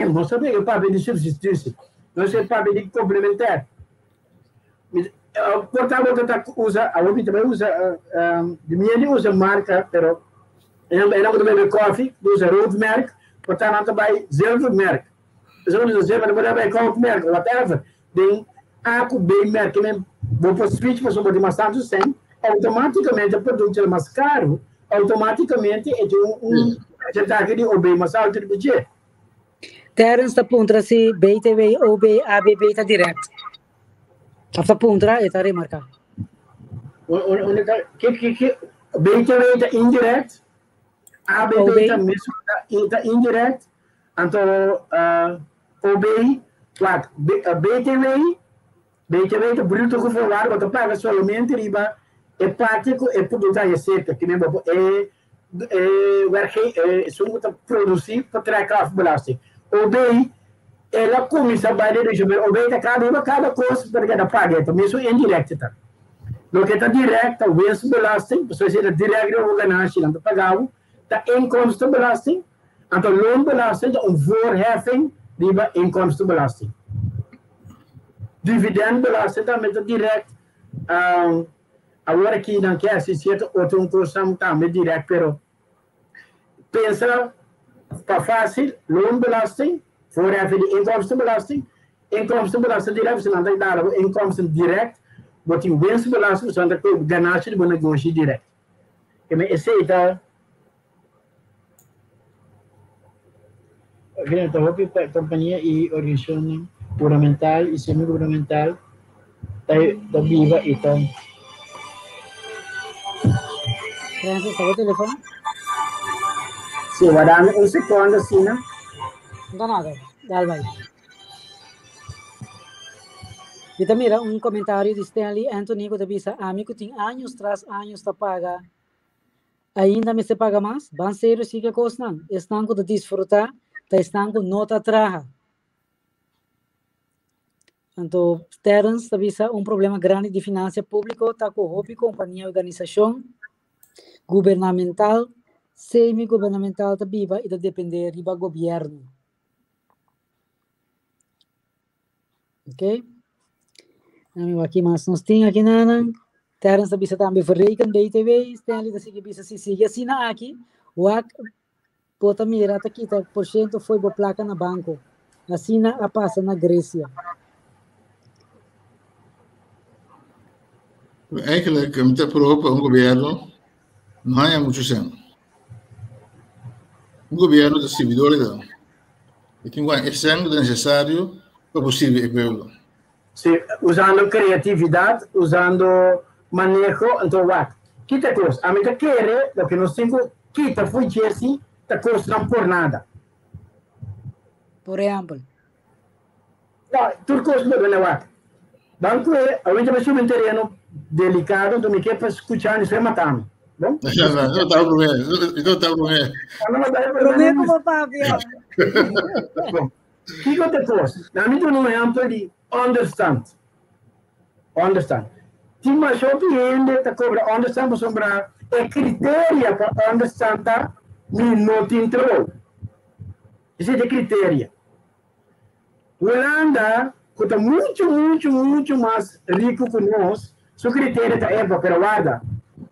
Nos ta pega papia di substitutie, nos ta papia di komplementer. Por ta bo ta usa, awor mi ta bai usa, di mi hende usa marka, pero e nan ku ta bebe kofi, usa roodmerk, por ta nan ta bai zilvermerk. Esaki nos ta haciendo, bo ta bay koopmerk o whatever, den A cu B merk, ke men bo por switch pasobra bo tin mas tantu cent, automaticamente e producto ta mas caro, automaticamente e tin un porcentahe di OB mas alto riba dje. Terence ta puntra si BTW, OB, ABB ta direct. Of ta puntra, e ta remarca. Unda ta, ke, ke, ke, BTW ta indirect, ABB ta mesun, ta indirect. Anto OB, wak, BTW, BTW ta bruto gevoorwaarde, bo ta paga solamente riba e parti ku e produkto a serka, ke men bo e e werkge esun ku ta produsí pa trek af belasting. OB, el a kuminsá bai derecho, pero OB ta kada riba kada kos pa keda paga, e ta mesun indirekto ta. Loke ta dirèkt ta winstbelasting, pasobra esei ta dirèkt riba bo ganashi, nan ta paga bo, ta inkomstenbelasting. Anto loonbelasting ta un voorheffing riba inkomstenbelasting. Dividendbelasting tambe ta direct. Awor aki nan ke hasi cierto otro un cosnan tambe direct, pero pensa pa facil, loonbelasting, voorheffing di inkomstenbelasting, inkomstenbelasting direct, pasobra nan ta dala bo inkomsten direct, bo tin winstbelasting, pasobra nan ta koop ganashi di bo negoshi direct. Esei ta. Ta hopi kompania i organisashonnan gubernamental i semi-gubernamental ta biba i ta. Francis, ta bo telefon? Si, wak dame un sekondo asina. No ta nada, dal bai. Mi ta mira un komentario di Stanley Anthony ku ta bisa, Ami ku tin años tras años ta paga Ainda mester paga mas? Ban serio sigui e kosnan. Esnan ku ta disfrutá ta esnan ku no ta traha. Anto Terence ta bisa un problema grandi di finansia públiko ta ku hopi kompania i organisashon gubernamental, semi-gubernamental ta biba i ta dependé riba gobièrnu. Ok. Ami wak ki mas nos tin aki nanan. Terence ta bisa tambe verreken BTW. Stanley ta sigui bisa si sigui asina aki, wak bo ta mira ta kita por ciento fo'i bo placa na banco. Asina a pasa na Grecia. Eigenlijk, mi ta pro pa un gobierno no haña mucho sen. Un gobierno ta sirbidor di nan. E tin ku haña e sen ku ta nesesario pa por sirbi e pueblo. Si, usando creatividad, usando maneho, anto wak, kita kos. Ami ta kere loke nos tin ku kita fo'i djesi ta kosnan por nada. Por ehempel? No, tur kos lo bene wak. Ban ku e, awor ta bai subi un tereno delikado, anto mi ke pa skucha mi so e mata mi. Bon? No ta promé, no ta promé. Promé ku bo papia. Bon, kiko ta kos? Na mi duna un ehempel di onderstand. Onderstand. Tin masha hopi hende ta kobra onderstand pasobra e kriteria pa onderstand ta mi no tin trabou. Esei ta e kriteria. Hulanda, ku ta muchu, muchu, muchu mas riku ku nos, su kriteria ta epa, pero warda,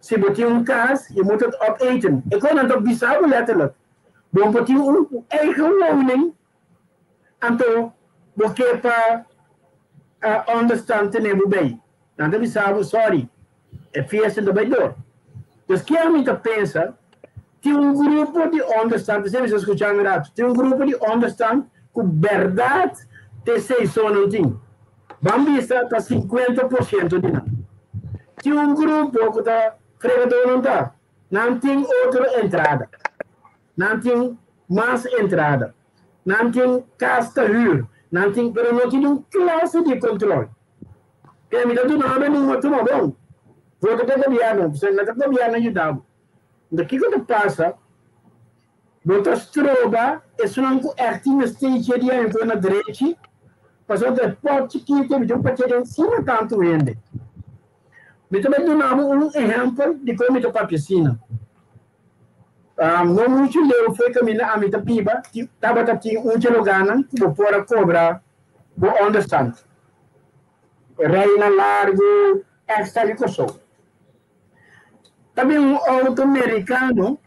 si bo tin un kas, je moet het opeten. E kon nan ta bisa bo letterlijk, bo por tin un eigen woning, anto bo ke pa onderstand tene bo bei. Nan ta bisa bo, sorry, e fiesta no ta bai dor. Dus ke ami ta pensa, tin un grupo di onderstand, p'esei mi sta skucha un ratu, tin un grupo di onderstand ku bèrdat ta esei so nan tin. Ban bisa ta 50% di nan. Tin un grupo ku ta fregadó nan ta, nan tin otro entrada, nan tin mas entrada, nan tin kas ta hür, nan tin, pero no tin un klase di kontrol. Ke mi ta duna bo e number tuma bon. Vota pa gobierno, pasobra no ta gobierno a yuda bo. Enton kiko ta pasa? Bo ta stroba esunnan ku ègt tin mester dje di haña na drechi, pasobra ta e pòt chikito mi tin un pakete encima tantu hende. Mi ta bai duna bo un ehèmpel di kon mi ta papia asina. No muchu leu fo'i kaminda ami ta biba, tabata tin un dje lugánan ku bo por a kobra bo onderstand. Reina largu extra di Kòrsou. Ta bin un outo merikano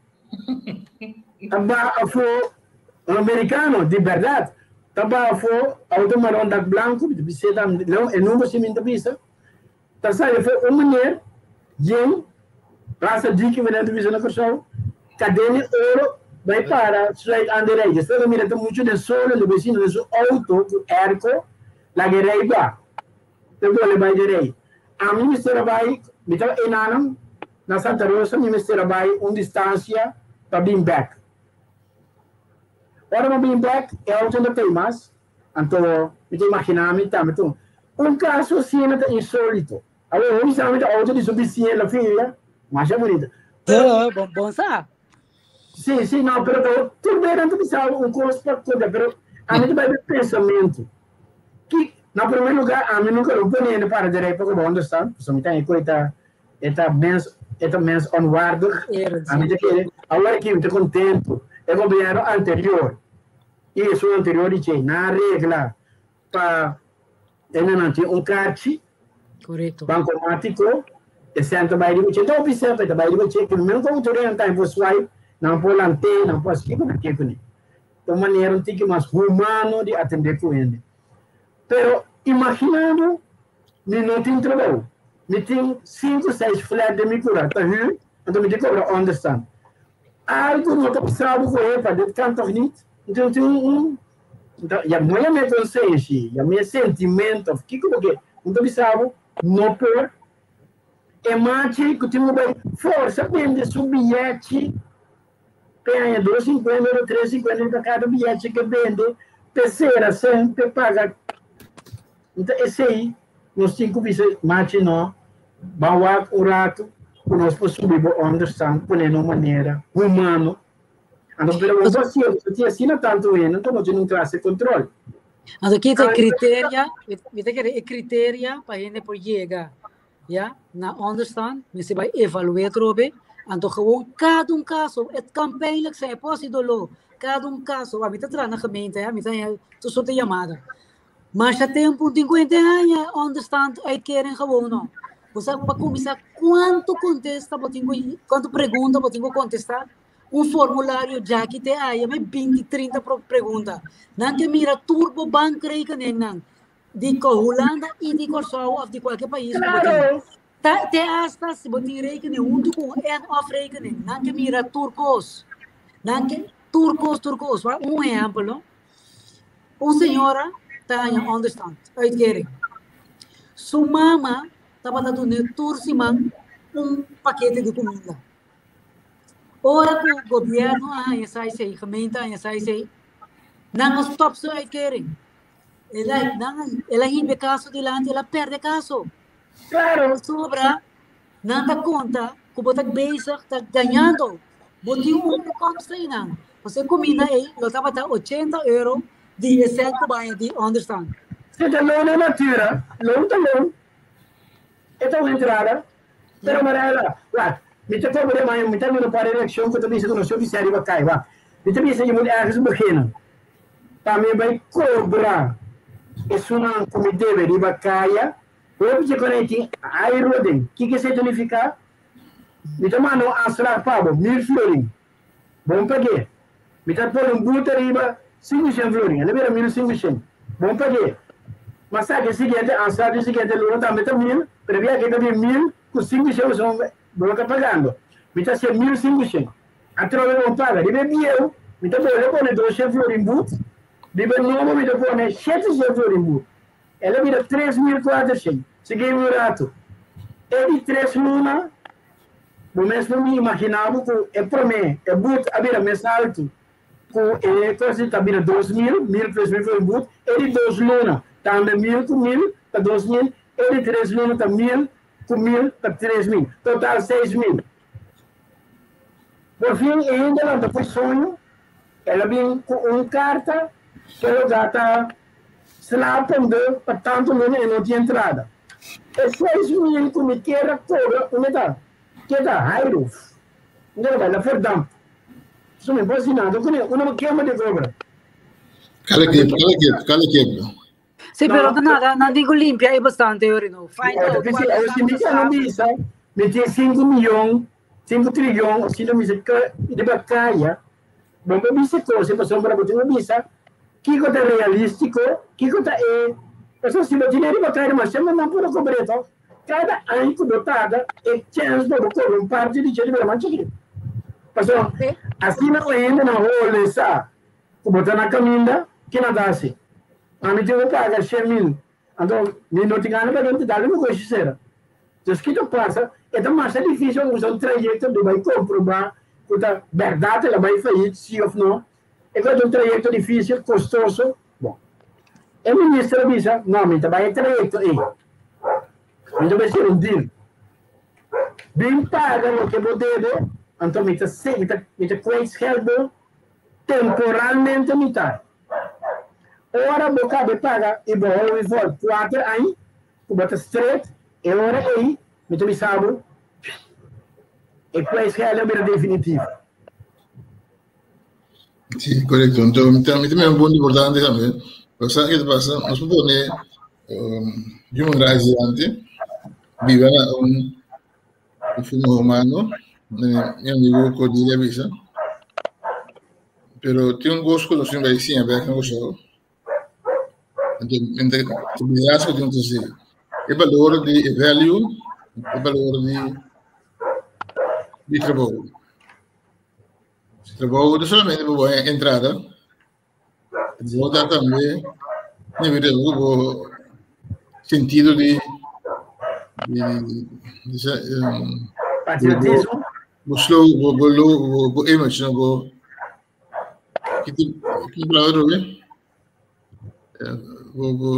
ta baha afó, un merikano di bèrdat ta baha afó, outo maron dak blanku, mi ta bis'é tambe, e number si mi ta bisa, ta sali afó un meneer yen rasa diki meneer ta bisa na Kòrsou, kadena di oro bai para sluit aan de rei. Despues a mira ta muchu den solo, el a bai sinta den su outo ku airco, laga e rei ba. Ta bole bai de rei. Ami mester a bai, mi ta enanan na Santa Rosa, mi mester a bai un distancia pa bin bek. Ora mi bin bek, e auto no t'ei mas, anto mi ta imaginá mi tambe tur. Un kaso asina ta insólito. Awor, hopi sa mi ta auto di su bisiña la filia, masha bunita. Pero, bon, bon sa. Sí, sí, no, pero to, tur bes nan ta bisa un kos pa konta, pero ami ta bai pa pensamentu. Ki, na primer lugar, ami nunka lo pone hende para direct pa ku understand, pasobra mi ta haña ku e ta, e ta mens, e ta mens onwaardig. Ami ta kere, awor aki mi ta kontentu, e gobierno anterior i esun anterior di dje, nan a regla pa hendenan tin un karchi. Correcto. Bancomático, e cent ta bai riba dje, ta hopi cent, ta bai riba dje, ku men ku autoridad nan por swipe, nan por lant'é, nan por hasi kiko nan ke kuné. Ta un manera un tiki mas humano di atendé ku hende. Pero imagina bo, mi no tin trabou, mi tin sinku, seis flat den mi kura, ta hür, anto mi tin kobra onderstand. Algu no ta pasa bo ku epa, dit kan toch niet? Enton tin un, ya no yam'é konsenshi, yam'é sentimento of kiko bo ke, un ta bisa bo, no por. E machi ku tin ku bai forsa bende su biyechi pe haña 2.50 ora 3.50 riba kada biyechi ke bende pe sera sen pe paga. Nta esei nos tin ku bisa machi no ban wak un ratu ku nos por subi bo onderstand pone na un manera humano. Anto pero bo por sier bo tin asina tantu hende ku no tin un klase kontrol. Anto ki ta e kriteria, mi ta kere e kriteria pa hende por yega ya na onderstand, mester bai evalué atrobe, anto gewoon kada un kaso, het kan pijnlijk zijn, e por hasi doló, kada un kaso, ami ta traha na gemeente, ami ta haña tur sorto yamada. Masha tempu un tin kuenta e haña onderstand uitkering gewoon no. Bo sa pa kuminsá kuantu kontesta bo tin ku kuantu pregunta bo tin ku kontestá? Un formulario djaki te aya me 20, 30 pregunta. Nan ke mira tur bo bankrekeningnan di Hulanda i di Kòrsou òf di kualke pais ku bo tin. Ta te hasta si bo tin rekening huntu ku un en-of rekening, nan ke mira tur kos. Nan ke tur kos, tur kos. Wak un ehèmpel no. Un señora ta haña onderstand, uitkering. Su mama tabata dun'é tur siman un pakete di kuminda. Ora ku gobièrnu a haña esei esei, gemeente a haña esei esei, nan a stòp su uitkering. El a, nan a, el a hiba e kaso dilanti, el a pèrdè e kaso. Claro. Pasobra nan ta konta ku bo ta bezig ta gañando. Bo tin un inkomsten einan. Pasobra e kuminda ei lo tabata 80 euro di e sènt ku bo haña di onderstand. Si ta loon na natura, loon ta loon. E ta un entrada. Pero Marella, wak, mi ta kobre ma mi ta duna un par di reakshon ku ta bisa ku nos ofisial riba kai. Wak, mi ta bisa je moet ergens beginnen. Pa mi bai kobra esunnan ku mi debe riba kaya, hopi dje kon ei tin airo aden. Kiko esei ta nifiká? Mi ta manda un aanslag pa bo, 1000 florin. Bon pag'é. Mi ta pone un boete riba 500 florin, el a bira 1500. Bon pag'é. Mas sa ke siguiente aanslag di siguiente luna tambe ta 1000, pero e biaha ke ta bin 1000 ku 500 pasobra bo no ta pagando. Mi ta hasié 1500. Atrobe bon paga. Riba e bieu mi ta bolbe pone 200 florin boet, riba e nobo mi ta pone 700 florin boet. El a bira 3400. Sigui un ratu. E di tres luna Bo mes por mi imaginá bo ku e promé, e but a bira mes haltu ku e kos di ta bira 2000, 1000 plus 1000 for e but, e di dos luna tambe 1000 ku 1000 ta 2000, e di tres luna ta 1000 ku 1000 ta 3000, total 6000. Por fin e hende a lanta for soño, el a bin ku un karta ku e lugá ta slapende pa tantu luna e no tin entrada. E 6000 ku mi kier a kobra unda ta? Ke ta Hairuf. Unda ta bai? Na Verdamp. So mi por hasi nada kuné. Unda bo kema di kobra? Kala ketu, kala ketu, kala ketu. Sí, pero no nada, nan tin ku limpia e bastante ori no. Find out cuál es si mi ta bisa, mi tin 5 milyon, 5 trilyon, si no bisa riba kaya, bo por bisa kos, pasobra bo tin ku bisa kiko ta realístiko, kiko ta e, pasobra si bo tene riba kaya demasiado nan por a kobr'é tòg. Kada aña ku bo tarda e chèns pa bo kobra un parti di dje ta bira mas chikitu. Pasobra asina un hende na hole sa ku bo ta na kaminda, ke nan ta hasi? Ami tin ku paga 100,000, anto mi no tin gana paga, mi ta dal mi negoshi sera. Dus ki ta pasa? E ta masha difísil usa un trayekto di bai komprobá ku ta bèrdat el a bai fayit, si òf no. E ta un trayekto difísil, kostoso. Bon, e minister a bisa, no, mi ta bai e trayekto ei. Mi ta bai hasi un deal. Bin paga loke bo debe, anto mi ta mi ta mi ta kwijtscheld bo temporalmente mitad. Ora bo kabe paga i bo hou i vòl kuater aña ku bo ta stret, e ora ei mi ta bisa bo e kwijtscheld a bira definitivo. Sí, korekto. Anto mi ta mi ta mira un punto importante tambe. Pasobra sa ke ta pasa, nos por pone human rights dilanti, biba na un un forma humano, mi amigo Cordelia a bisa, pero tin un kos ku nos tin bai siña bek na Kòrsou, anto entre liderazgo tin ku hasi e balor di e value, e balor di di trabou. Trabou no solamente pa bo haña entrada, trabou ta tambe debe di bo sentido di di di Patriotismo. Bo slow, bo bo low, bo bo image, no bo ki ki palabra trobe? Bo bo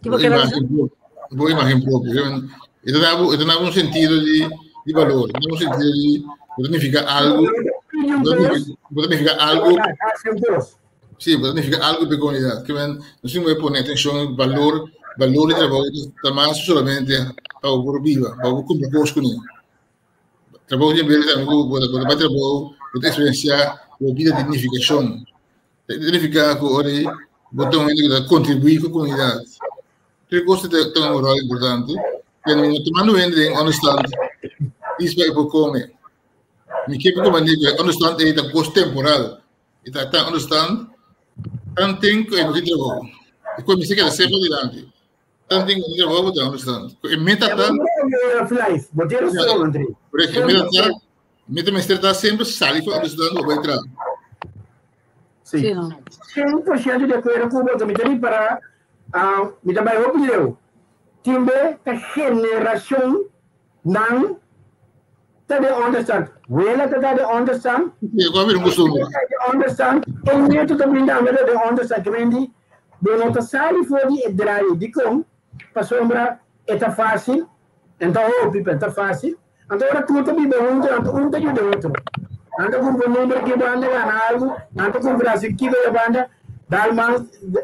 Ki bo kere bisa? Bo imagen propio. E ta dabo, e ta dabo un sentido di di valor, e ta un sentido di bo ta nifica algo, bo ta nifica algo. Sí, bo ta nifica algo pa e comunidad. Ke men, nos tin ku pone atencion valor, valor di trabou ta mas solamente pa bo por biba, pa bo cumpra cos kuné. Trabou tin bira tambe ku bo ta bai trabou, bo ta eksperensiá bo bida di nifikashon. Ta nifiká ku ora ei bo ta un hende ku ta kontribuí ku komunidat. Tur e kos ta tuma un ròl importante. Pero mi no ta manda un hende den ònderstant dis pa e por kome. Mi ke pa komprendé ku e ònderstant ei ta kos temporal. E ta ta ònderstant tanten ku e no tin trabou. E ku e mester keda semper dilanti. Tanten ku e no tin trabou bo ta ònderstant. Ku e meta ta. Bo tin rason, André. E meta ta Mi ta mester ta semper sali for Amsterdam pa bai traha. Sí. Sí, no. 100% di akuerdo ku bo. Mi ta ripará, ah, mi ta bai hopi leu. Tin be ta generashon nan ta den onderstand. Wela ta ta den onderstand. Sí, ku a bira un kustumber. Ta den onderstand. E nieto ta brinda tambe ta den onderstand. Ke men di, bo no ta sali for di e draai. Dikon? Pasobra e ta fásil. En ta hopi, pero ta fásil. Anto ora tur ta biba huntu, anto un ta yuda otro. Nan ta kumpra number ki banda gana algu, nan ta kumpra asi kiko e banda, dal mas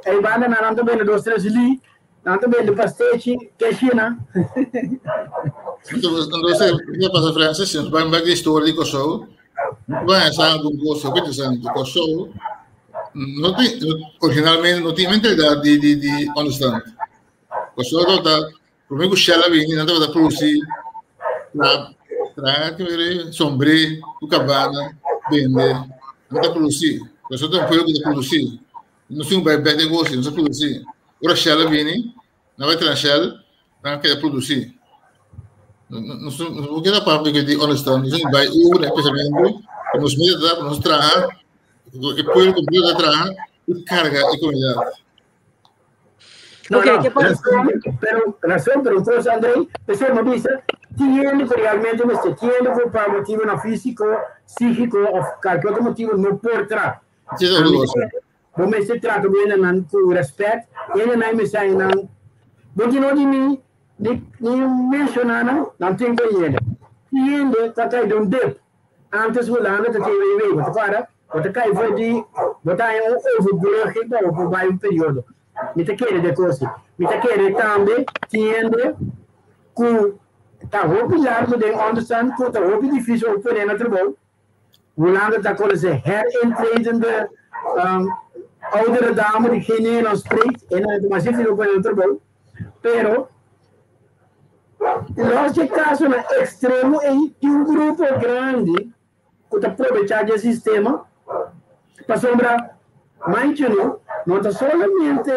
e banda nan nan ta bende dos tres li, nan ta bende pastechi, keshina. Anto se ke pasa Francis, si nos bai bek di historia di Kòrsou, nos bai haña sa algun kos hopi interesante. Kòrsou no tin, originalmente no tin mentalidat di di di onderstand. Kòrsou tabata Promé ku Shell a bini, nan tabata produsí tra tra sombré ku kabana bende. Nan ta produsí. Por eso ta un pueblo ku ta produsí. Nos tin un bai bek negoshi, nos ta produsí. Ora Shell a bini, nan bai traha Shell, nan a keda produsí. Nos no keda papia di onderstand, nos tin bai over na e pensamentu ku nos meta ta pa nos traha, e pueblo kompleto ta traha i karga e komunidat. No, Ok, no, ¿qué pasa? razón, pero, razón, pero entonces, André, pessoa me dice, tiene que realmente me tiene que por motivo no físico, psíquico o cualquier otro motivo no por tra. Sí, eso es cosa. Bo me se trata bien nan ku respect, en nan me sai nan. Bo ti no di mi, ni ni menciona nan, nan tin ko yende. Yende ta kai don dip. Antes Hulanda ta tin WW, bo ta kòrda? Bo ta kai for di, bo ta haña un overbrugging pa bo por bai un periodo. Mi ta kere de kos ei. Mi ta kere tambe tin hende ku ta hopi largu den onderstand ku ta hopi difísil pa pone na trabou. Hulanda ta konosé herintredende oudere dame di geen Nederlands spreekt en nan ta mas difísil pa pone na trabou. Pero los dje kasonan ekstremo ei tin un grupo grandi ku ta probechá dje sistema pasobra mancheno no ta solamente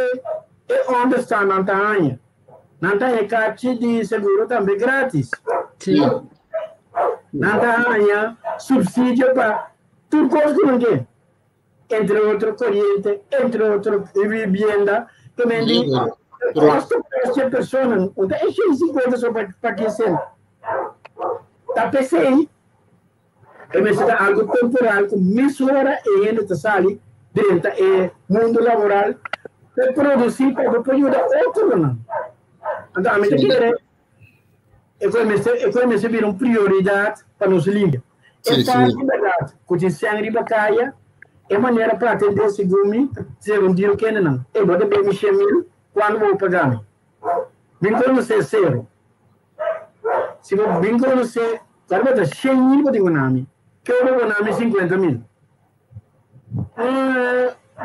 e ònderstandnan ta haña, nan ta haña karchi di seguro tambe grátis. Sí. Nan ta haña supsidio pa tur kos ku nan ke. Entre otro koriente, entre otro vivienda, te men di kosto precio persona, un ta e 50 so pa kinsena. Ta pesei, E mester ta algu temporal ku mesora e hende ta sali drenta e mundu laboral pa produsí pa bo por yuda otronan. Anto ami ta kere e ku mester e ku mester bira un prioridat pa nos limpia. E parti bèrdat ku tin sèn riba kaya, e manera pa atendé segun mi ta ser un deal kendenan. Ey bo ta bebe mi 100,000, kuando bo paga mi? Bin konosé sero. Si bo bin konosé, kòrda bo ta 100,000 bo tin ku nami, ke bo bo nami 50,000?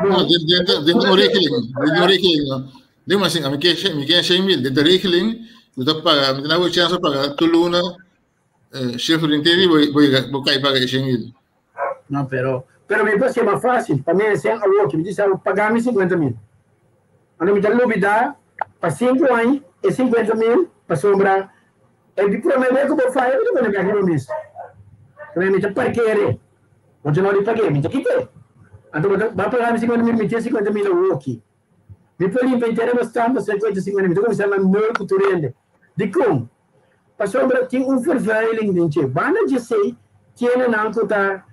No, den un regeling, den un regeling, no. Den mas mi ke mi ke 100,000, den de regeling, bo ta paga, mi ta na bo chance paga tur luna, chef rinteri bo bo bo kai paga e 100,000. No, pero mi por ser mas fácil, pa mi e awor ki mi di sa paga mi 50,000. Anto mi ta lubida pa 5 aña e 50,000 pasobra e di prome vez ku bo faya, bo ta pone bek riba mesa. Pero mi ta parkere. Bo ta no di pag'é, mi ta kit'é. Anto bo ta ba paga mi 50,000, mi tin 50,000 awoki. Mi por limpa entera bo stampa 50, 50, mi ta kuminsá na nul ku tur hende. Dikon? Pasobra tin un vervuiling den dje. Banda dje esei, tiene nan ku ta,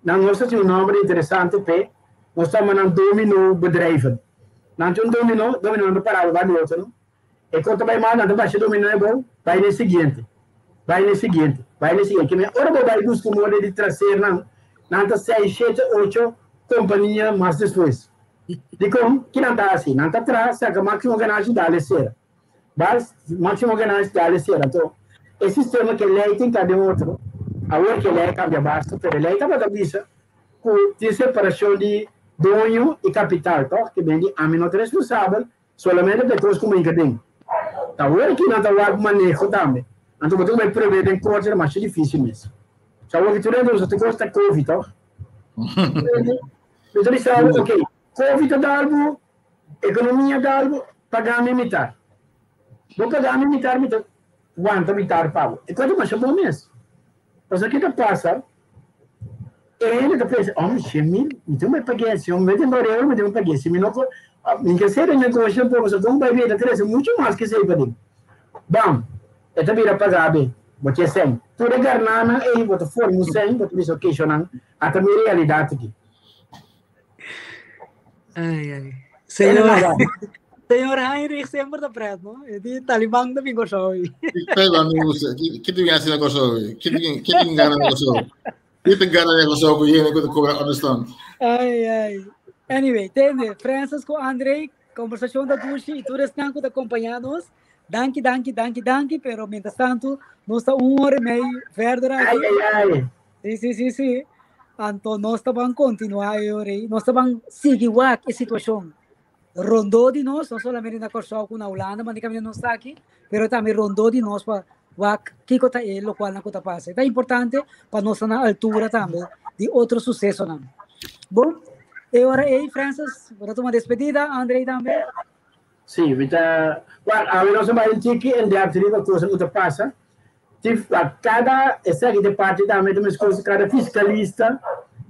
nan nos ta tin un nòmber interesante p'e, nos ta yama nan domino bedrijven. Nan tin un domino, domino nan ta pará banda di otro, no? E kon ta bai mal, nan ta basha domino abou, bai na e siguiente, bai na e siguiente, bai na e siguiente. Keme ora bo bai buska un moda di traser nan, nan ta seis, shete, ocho kompania mas despues. Dikon? Ki nan ta hasi? Nan ta traha, saka máksimo ganashi, dale sera. Bas, máksimo ganashi, dale sera. Anto, e sistema ke lei tin ka den otro, awor ke lei a kambia basta, pero e lei tabata bisa ku tin separashon di doño i kapital, tòg? Ke ben di ami no ta responsabel solamente pa e kos ku mi hinka den. Ta awor ki nan ta wak maneho tambe. Anto bo tin ku bai prueb'é den korte, ta masha difísil mes. So awor ki tur hende usa tur kos ta covid, tòg? Mi ta bisa bo, ok, covid ta dal bo, ekonomia dal bo, paga mi mitar. Bo paga mi mitar, mi ta wanta mitar pa bo. E kos ta masha bon mes. Pasobra ke ta pasa, e hende ta pensa, oh, mi 100,000, mi tin ku bai pag'é, si mi mete un euro, mi tin ku pag'é. Si mi no por, mi ke sera negoshi tampoco, pasobra kon bai bira ta krese muchu mas ke esei paden. Bam, e ta bira paga be, bo tin e sèn. Tur e garnanan ei, bo ta forma un sèn, bo ta bisa, ok, shownan, ata mi realidat aki. Ai, ai. Señor, señor Heinrich semper ta pret, no? E di Taliban ta bin Kòrsou. Taliban bin Kòrsou. Ki tin hasi na Kòrsou? Ki tin ki tin gana na Kòrsou? Ki tin gana na Kòrsou ku hende ku ta kobra onderstand? Ai, ai. Anyway, tende, Francis ku André, konversashon ta dushi i tur esnan ku ta kompañá nos. Danki, danki, danki, danki, pero mientras tanto, nos ta un hora i mei verder aki. Ai, ai, ai. Sí, sí, sí, sí. Anto nos ta ban continuá e ora ei. Nos ta ban sigui wak e situashon rondó di nos, no solamente na Kòrsou ku na Hulanda, manera kaminda nos ta aki, pero tambe rondó di nos pa wak kiko ta e lokualnan ku ta pasa. E ta importante pa nos ta na altura tambe di otro susesonan. Bon, e ora ei, Francis, bo ta tuma despedida, André tambe. Sí, mi ta, wak, awe nos a bai un tiki en depth riba kosa ku ta pasa. Tin kada esaki ta parti tambe ta meskos kada fiskalista,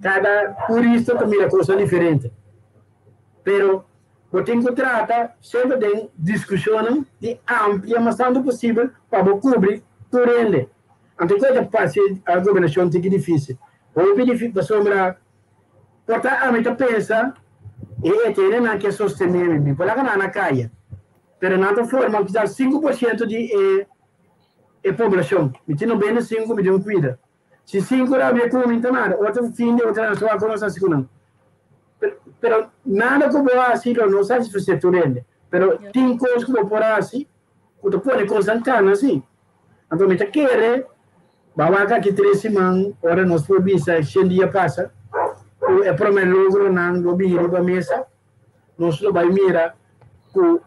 kada hurista ta mira kosnan diferente. Pero bo tin ku trata semper den diskushonnan di amplia mas tantu posibel pa bo kubri tur hende. Anto kua ta parse a gobernashon tiki difisil? Hopi difisil pasobra por ta ami ta pensa e e hendenan ke sostene mi, mi por laga nan na kaya, pero nan ta forma kisas 5% di e e poblacion. Mi tin 95 mi tin un cuida. Si 5 rabia cu mi, ta nada. Otro fin di otro aña wak nos haci cu nan. Pero nada cu bo haci lo no satisface tur hende. Pero tin cos cu bo por haci cu ta pone cosnan cana si. Anto mi ta kere ba wak aki 3 siman ora nos por bisa 100 dia pasa cu e prome logronan lo bini riba mesa. Nos lo bay mira cu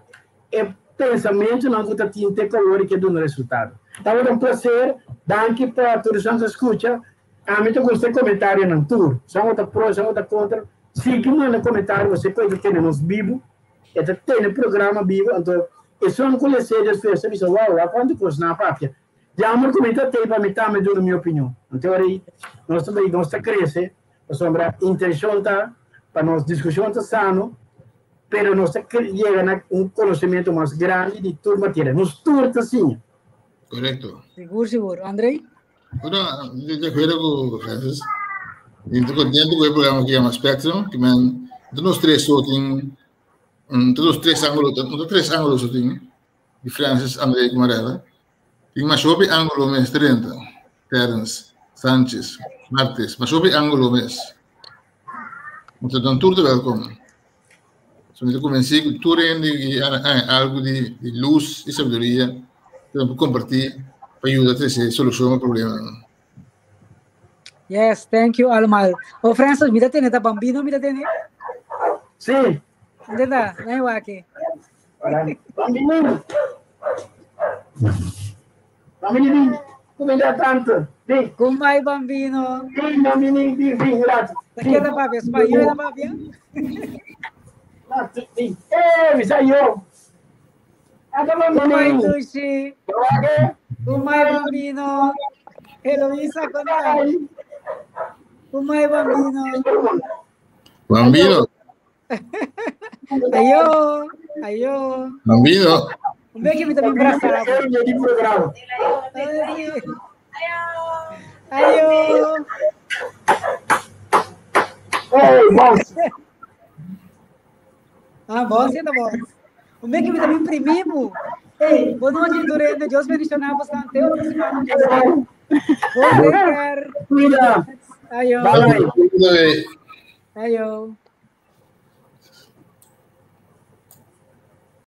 e pensamentonan cu ta tin te cu awor y ke duna resultado. Tabata un placer, danki pa tur esnan cu a scucha. Ami ta gusta e comentarionan tur, esnan cu ta pro, esnan cu ta contra, sigui manda comentario pasobra e coy ta tene nos bibu, e ta tene programa bibu, anto esun cu lese despues ta bisa wow, wak cuanto cos nan a papia. Jammer cu mi ta tey pa mi tambe duna mi opinion. Anto ora ey nos ta bay, nos ta crece pasobra intencion ta pa nos discusion ta sano. Pero nos ta yega na un konosementu mas grandi di tur materia. Nos tur ta siña. Korekto. Sigur, sigur. Andrei? Bueno, di acuerdo ku Francis. Mi ta contento ku e programa ku yama Spectrum, ku men nos tres so tin, nos tres ángulo, no tres ángulo so tin, di Francis, André ku Marella. Tin mas hopi ángulo mes 30, Terence, Sanchez, Martes, mas hopi ángulo mes. Anto nan tur ta welkom. So mi ta konvensí ku tur hende ki haña algu di di lus i sabiduria ku nan por kompartí pa yuda trese solushon pa problemanan. Yes, thank you allemaal. Oh Francis, mi ta tene ta bambino mi ta tene? Sí. Unda ta? Nan e wak. Bambino. Bambino, come da tanto? Bin. Kumai bambino. Bin, bambino, bin, bin, grazie. Ta keda papia, spañol ta papia? Bin. Eh, mi sa yo. Ata bambino. Kumai Tushi. Kumai bambino. Eloisa, konta. Kumai bambino. Bambino. Ayo, ayo. Bambino. Un beki mi también brasa. Ayo. Hey, boss. Ah, boss, ta boss. Un beki mi también primimo. Hey, boa noite, Durante. Dios bendicionar bastante. Outra semana. Bom Cuida. Ayo. Bye. Ayo.